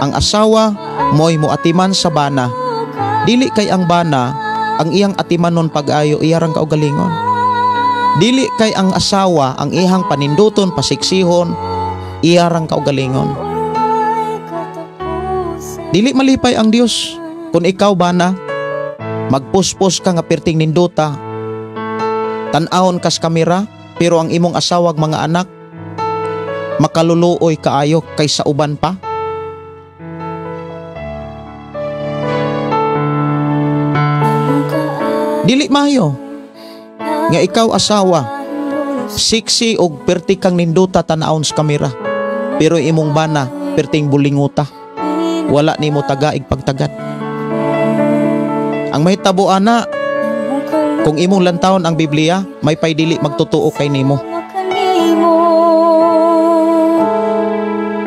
ang asawa mo'y moatiman sa bana. Dili kay ang bana ang iyang atimanon pag-ayo iyarang kaugalingon. Dili kay ang asawa ang iyang paninduton pasiksihon iyarang kaugalingon. Dili malipay ang Dios kung ikaw bana magpuspos ka nga perting ninduta, tan-awon kas kamera, pero ang imong asawag mga anak makaluluoy kaayo kaysa uban pa. Dili maayo nga ikaw asawa sexy og perti kang ninduta tan-awon sa kamera, pero imong bana perting bulinguta, wala nimo tagaig pagtagad. Ang mahitabo ana, kung imong lantawon ang Biblia, may pay dili magtotoo kay nimo.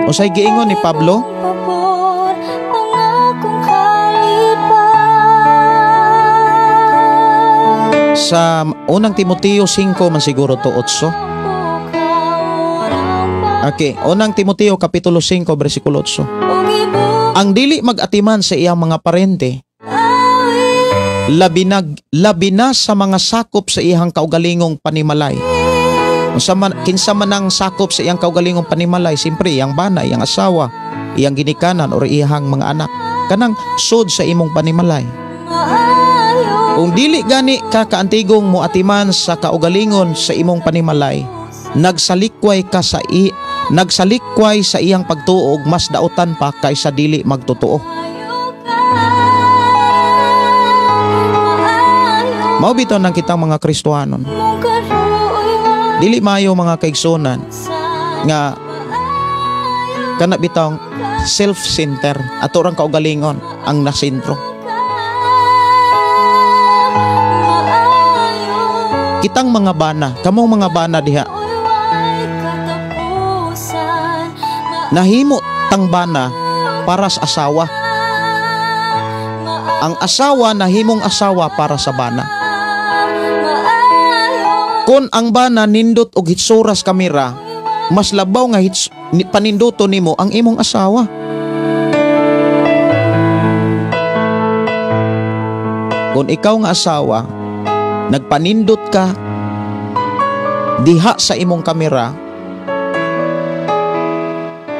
Unsay giingon ni Pablo? Sa Unang Timoteo 5 man siguro to 8. Okay, Unang Timoteo kapitulo 5 bersikulo 8. Ang dili mag-atiman sa iyang mga parente, labina sa mga sakop sa iyang kaugalingong panimalay. Unsa man, kinsa man ang sakop sa iyang kaugalingong panimalay, siyempre iyang bana, iyang asawa, iyang ginikanan or iyang mga anak. Kanang sud sa imong panimalay. Kung dili gani ka kaantigong moatiman sa kaugalingon sa imong panimalay, nagsalikway sa iyang pagtuo og mas dautan pa kaysa dili magtotoo. Mao bitaw nang kitang mga Kristohanon. Dili maayo, mga kaigsunan, nga kana bitawng self-center, ato rang kaugalingon ang nasentro. Kitang mga bana, kamong mga bana diha, nahimo tang bana para sa asawa. Ang asawa nahimong asawa para sa bana. Kung ang bana nindot og hitsuras kamera, mas labaw nga paninduto nimo ang imong asawa. Kung ikaw nga asawa, nagpanindot ka diha sa imong kamera,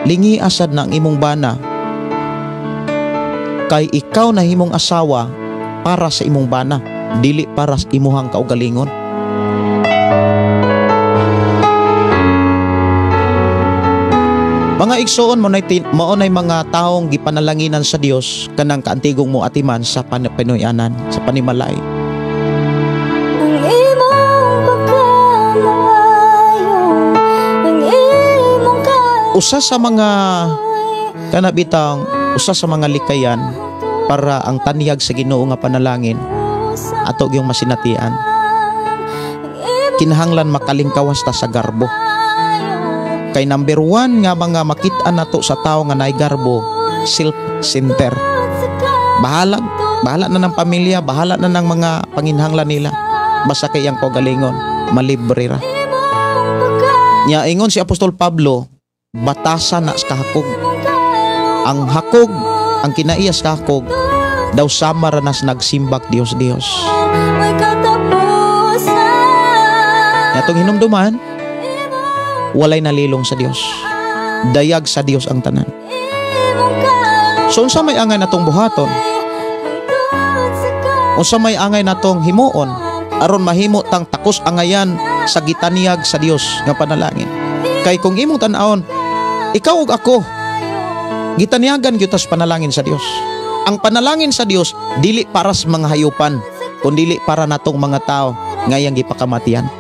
lingi asad na ang imong bana, kay ikaw nahimong asawa para sa imong bana, dili para sa imuhang kaugalingon. Mga igsoon, mao nay mga taong gipanalanginan sa Dios kanang kaantigong mo atiman sa Pinoyanan, sa panimalay. Ang imong pagkamaayo, ang imong Usa sa mga kanabitang, usa sa mga likayan para ang tanyag sa Ginoo nga panalangin ato gyung masinatian. Kinahanglan makalingkawas ta sa garbo. Kay number 1 nga mga makit-an nato sa tawo nga naay garbo, self-center. Bahala, bahala na ng pamilya, bahala na ng mga panginhanglan nila. Basta kay iyang kaugalingon, malibre ra. Nya ingon si Apostol Pablo, batasan na sa kahakog. Ang hakog, ang kinaiya sa kahakog, daw sama ra nas nagsimbak Dios Dios. Nya atong hinumduman, walay nalilong sa Dios. Dayag sa Dios ang tanan. So unsa may angay natong buhaton? Unsa may angay natong himuon aron mahimo tang takos angayan sa gitaniyag sa Dios nga panalangin? Kay kung imong tan-awon, ikaw ug ako gitaniyagan gyud tas panalangin sa Dios. Ang panalangin sa Dios dili para sa mga hayupan, kundili para natong mga tao nga iyang gipakamatian.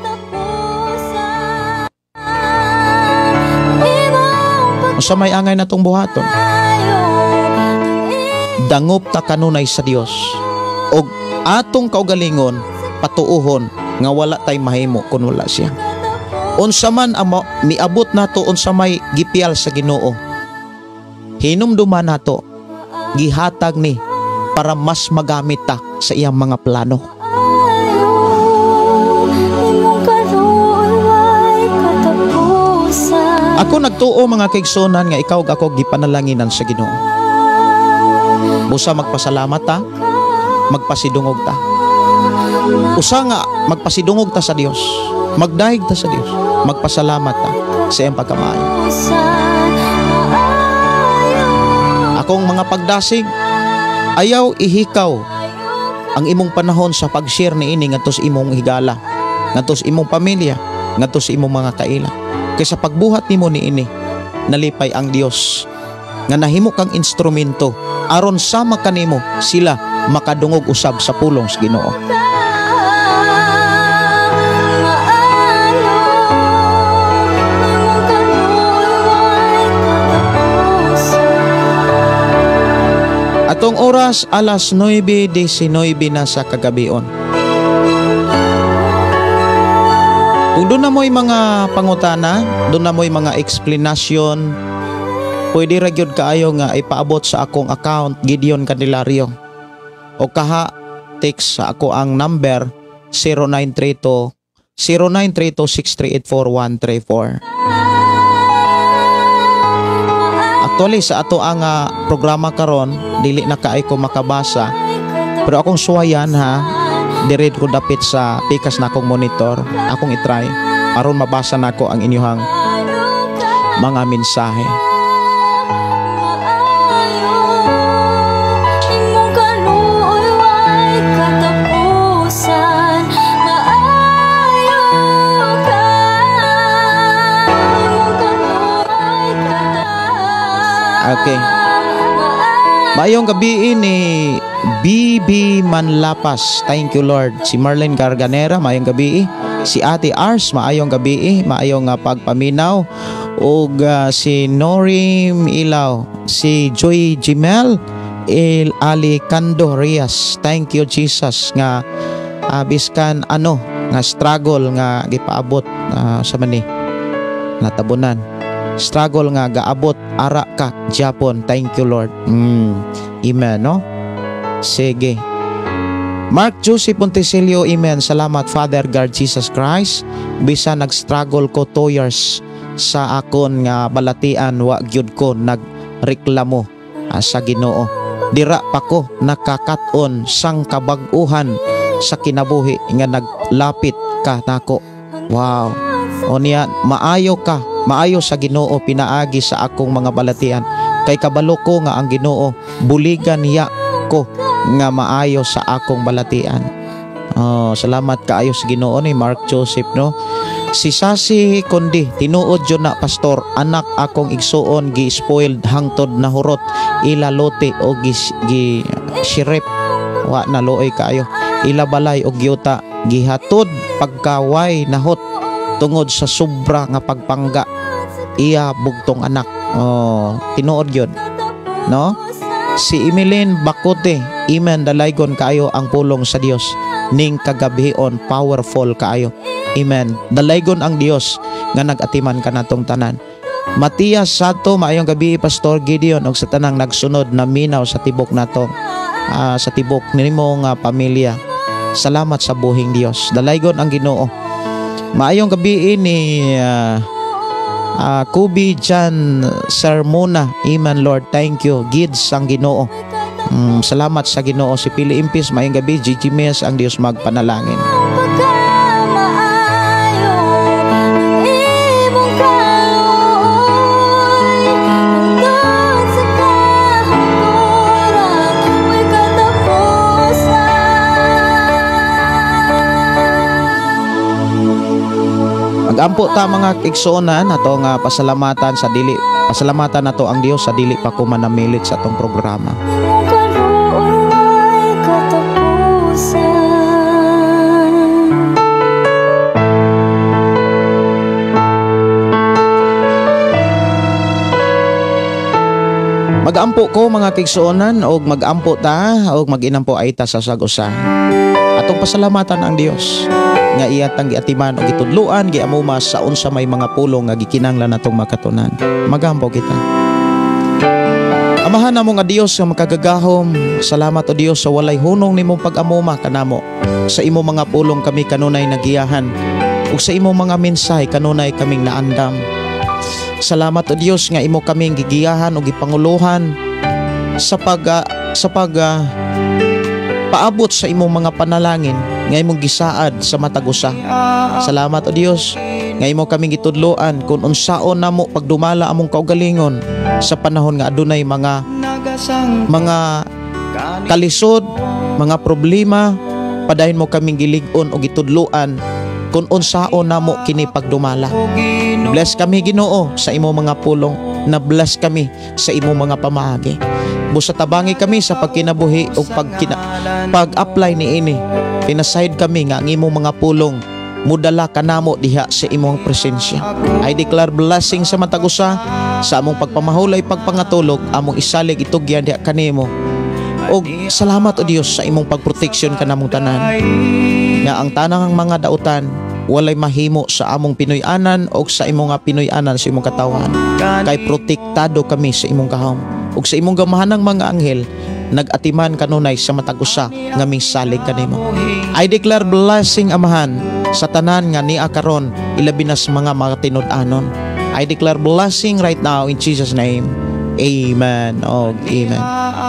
Unsa may angay natong buhaton? Dangop ta kanunay sa Dios og atong kaugalingon patuohon nga wala tay mahimo kun wala siya. Unsa man ang miabot nato, unsa may gipiyal sa Ginoo, hinumduman nato, gihatag ni para mas magamit ta sa iyang mga plano. Ako nagtuo, mga kaigsunan, nga ikaw ug ako gipanalanginan sa Ginoo. Busa magpasalamat ta, magpasidungog ta. Usa nga magpasidungog ta sa Dios, magdahig ta sa Dios, magpasalamat ta sa iyang pagkamaayo. Akong mga pagdasig, ayaw ihikaw ang imong panahon sa pag-share niini ngadto sa imong higala, ngadto sa imong pamilya, ngadto sa imong mga kaila. Kaysa pagbuhat nimo niini, nalipay ang Dios nga nahimo kang instrumento aron sama kanimo sila makadungog usab sa pulong sa Ginoo. Atong oras alas 9:19 na sa kagabion. Kung doon na mo'y mga pangutana, doon na mo'y mga explanation, pwede ra gyud kaayo nga ipaabot sa akong account Gideon Candelario o kaha text sa ako ang number 0932 0932-638-4134. Actually sa ato ang programa karon dili na kaay ko makabasa, pero akong suwayan ha, diri ko dapit sa pikas na akong monitor, akong itry aron mabasa nako ang inyong mga mensahe. Okay. Maayong gabi ni BB Manlapas. Thank you Lord. Si Marlene Garganera, maayong gabi. Si Ate Ars, maayong gabi, maayong pagpaminaw. Ug si Norim Ilaw, si Joy Jimel El Ali Kando Rias. Thank you Jesus nga biskan ano nga struggle nga gipaabot sa mani natabunan. Struggle nga gaabot ara ka Japon. Thank you Lord. Amen, no? Sige. Mark Joseph Pontesilio, amen. Salamat Father God Jesus Christ. Bisa nag-struggle ko 2 years sa akon nga balatian, wa gyud ko nagreklamo sa Ginoo. Dira pa ko nakakat-on sang kabag-uhan sa kinabuhi nga naglapit ka nako. Wow. O niya, maayo ka, maayo sa Ginoo pinaagi sa akong mga balatian. Kay kabalo ko nga ang Ginoo buligan niya ko nga maayo sa akong balatian. Oh, salamat kaayo sa Ginoo ni Mark Joseph, no. Si Sasi Kondi, tinuod jud na pastor, anak akong igsuon gi-spoiled hangtod na hurot ila lote o gi shirip, wa na luoy kaayo. Ila balay og yuta gihatod pagkaway nahot tungod sa sobra nga pagpangga iya bugtong anak. Oh, tinuod yun, no? Si Emilene Bakote, amen, dalaygon kaayo ang pulong sa Dios ning kagabion, powerful kaayo. Amen. Dalaygon ang Dios nga nagatiman kanatong tanan. Matias Sato, maayong gabi Pastor Gideon og sa tanang nagsunod na minaw sa tibok nato, sa tibok nimo nga pamilya. Salamat sa buhing Dios. Dalaygon ang Ginoo. Maayong gabi ni Kubi Jan Sermona. Amen Lord, thank you. Gids ang Ginoo. Salamat sa Ginoo. Si Pili Impis, maayong gabi. Gigi Mes, ang Dios magpanalangin. Magampo ta mga igsuonan ato nga pasalamatan sa dili, pasalamatan nato ang Dios sa dili pa ko manamilit sa atong programa. Magampo ko mga kigsuonan og magampo ta og maginampo ay ta sa sag-usa. Atong pasalamatan ang Dios nga iya tang giatiman og gitudloan giamuma sa unsa may mga pulong nga gikinahanglan natong makatunan. Magampo kita. Amahan namo nga Dios nga makagagahom, salamat o Dios sa walay hunong nimong pag-amuma kanamo. Sa imong mga pulong kami kanunay nagiyahan ug sa imong mga mensahe kanunay kaming naandam. Salamat o Dios nga imo kaming gigiyahan ug gipanguluhan sa pag paabot sa imong mga panalangin nga imong gisaad sa matag usa. Salamat o Dios nga imo kaming gitudloan kung unsaon namo pagdumala among kaugalingon sa panahon nga adunay mga kalisod, mga problema. Padayon mo kaming gilig-on o gitudloan kung unsaon namo kini pagdumala. Bless kami Ginoo sa imong mga pulong, na bless kami sa imong mga pamaagi. Busa tabangi kami sa pagkinabuhi o pag-apply niini. Pinasayod kami nga ang imong mga pulong mudala kanamo diha sa imong presensya. I declare blessing sa matag usa sa among pagpamahulay, pagpangatulog, among isalig itugyan diha kanimo. Og salamat o Dios sa imong pagproteksyon kanamong tanan. Nga ang tanang mga dautan walay mahimo sa among Pinoy-anan o sa imong Pinoy-anan sa imong katawhan. Kay protektado kami sa imong gahom. Ug sa imong gamahanang mga anghel, Nag-atiman kanunay sa matag usa nga misalig kanimo. I declare blessing, Amahan, sa tanan nga nia karon, ilabi na sa mga matinud-anon. I declare blessing right now in Jesus' name. Amen og amen.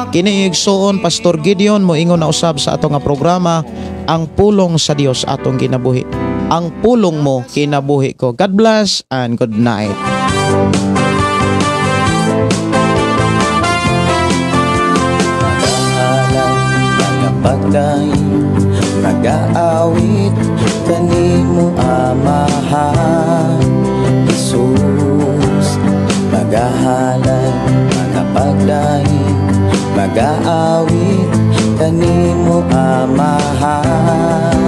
Kini igsuon Pastor Gideon, moingon na usab sa ato nga programa, "Ang Pulong sa Dios Atong Kinabuhi." Ang pulong mo, kinabuhi ko. God bless and good night. Magahalay, magapagdaig, magaawit kanimo, Amahan Jesus. Magahalay, magapagdaig, magaawit kanimo, Amahan.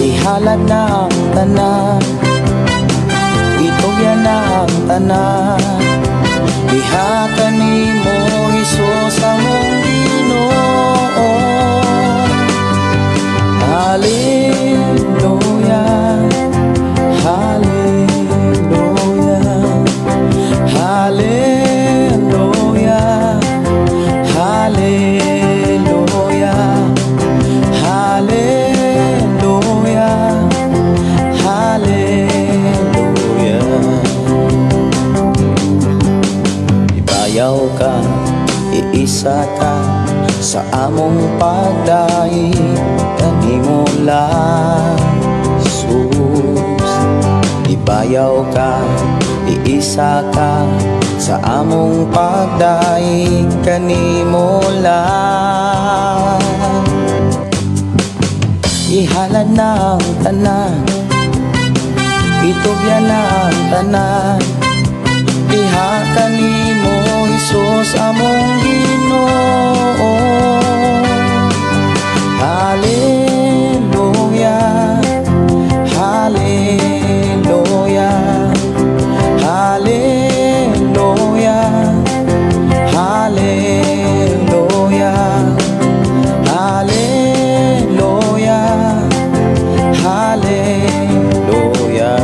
Ihalad na ang tanan, itugyan na ang tanan, diha kanimo, Hesus, among Ginoo. Hallelujah, Hallelujah, Hallelujah, Hallelujah, Hallelujah, Hallelujah. Ibayaw ka, iisa ka sa among pagdaig kanimo lang, Jesus. Ibayaw ka, iisa ka sa among pagdaig kanimo lang. Ihalad na ang tanan, itugyan na ang tanan, diha kanimo, Hesus, among Ginoo. Hallelujah, Hallelujah, Hallelujah, Hallelujah, Hallelujah, Hallelujah.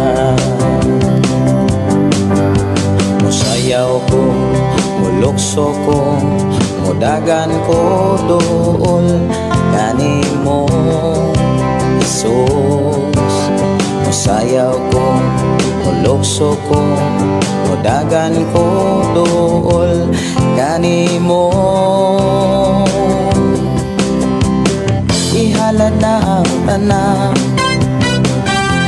Musayaw ko, mulukso ko, mudagan ko dool kanimo, Jesus. Musayaw ko, mulukso ko, mudagan ko dool kanimo. Ihalad na ang tanan,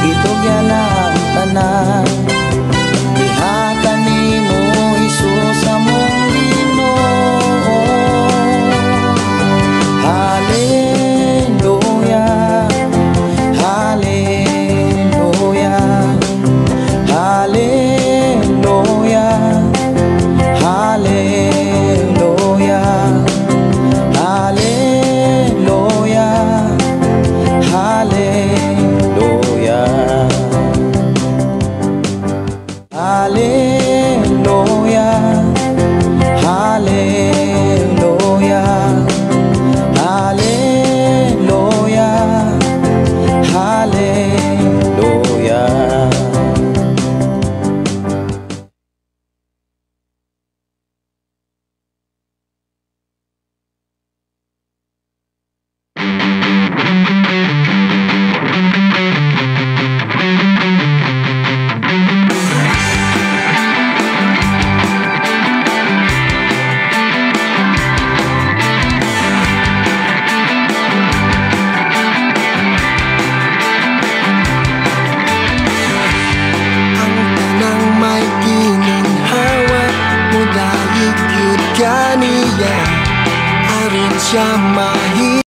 itugyan na ang tanan, diha kanimo, Hesus, among Ginoo. Hallelujah, Hallelujah, Hallelujah, Hallelujah, Hallelujah, Hallelujah, Hallelujah, Hallelujah, Hallelujah, Hallelujah. Ang tanang may gininhawa, mudayeg gyud kaniya aron siya mahimo.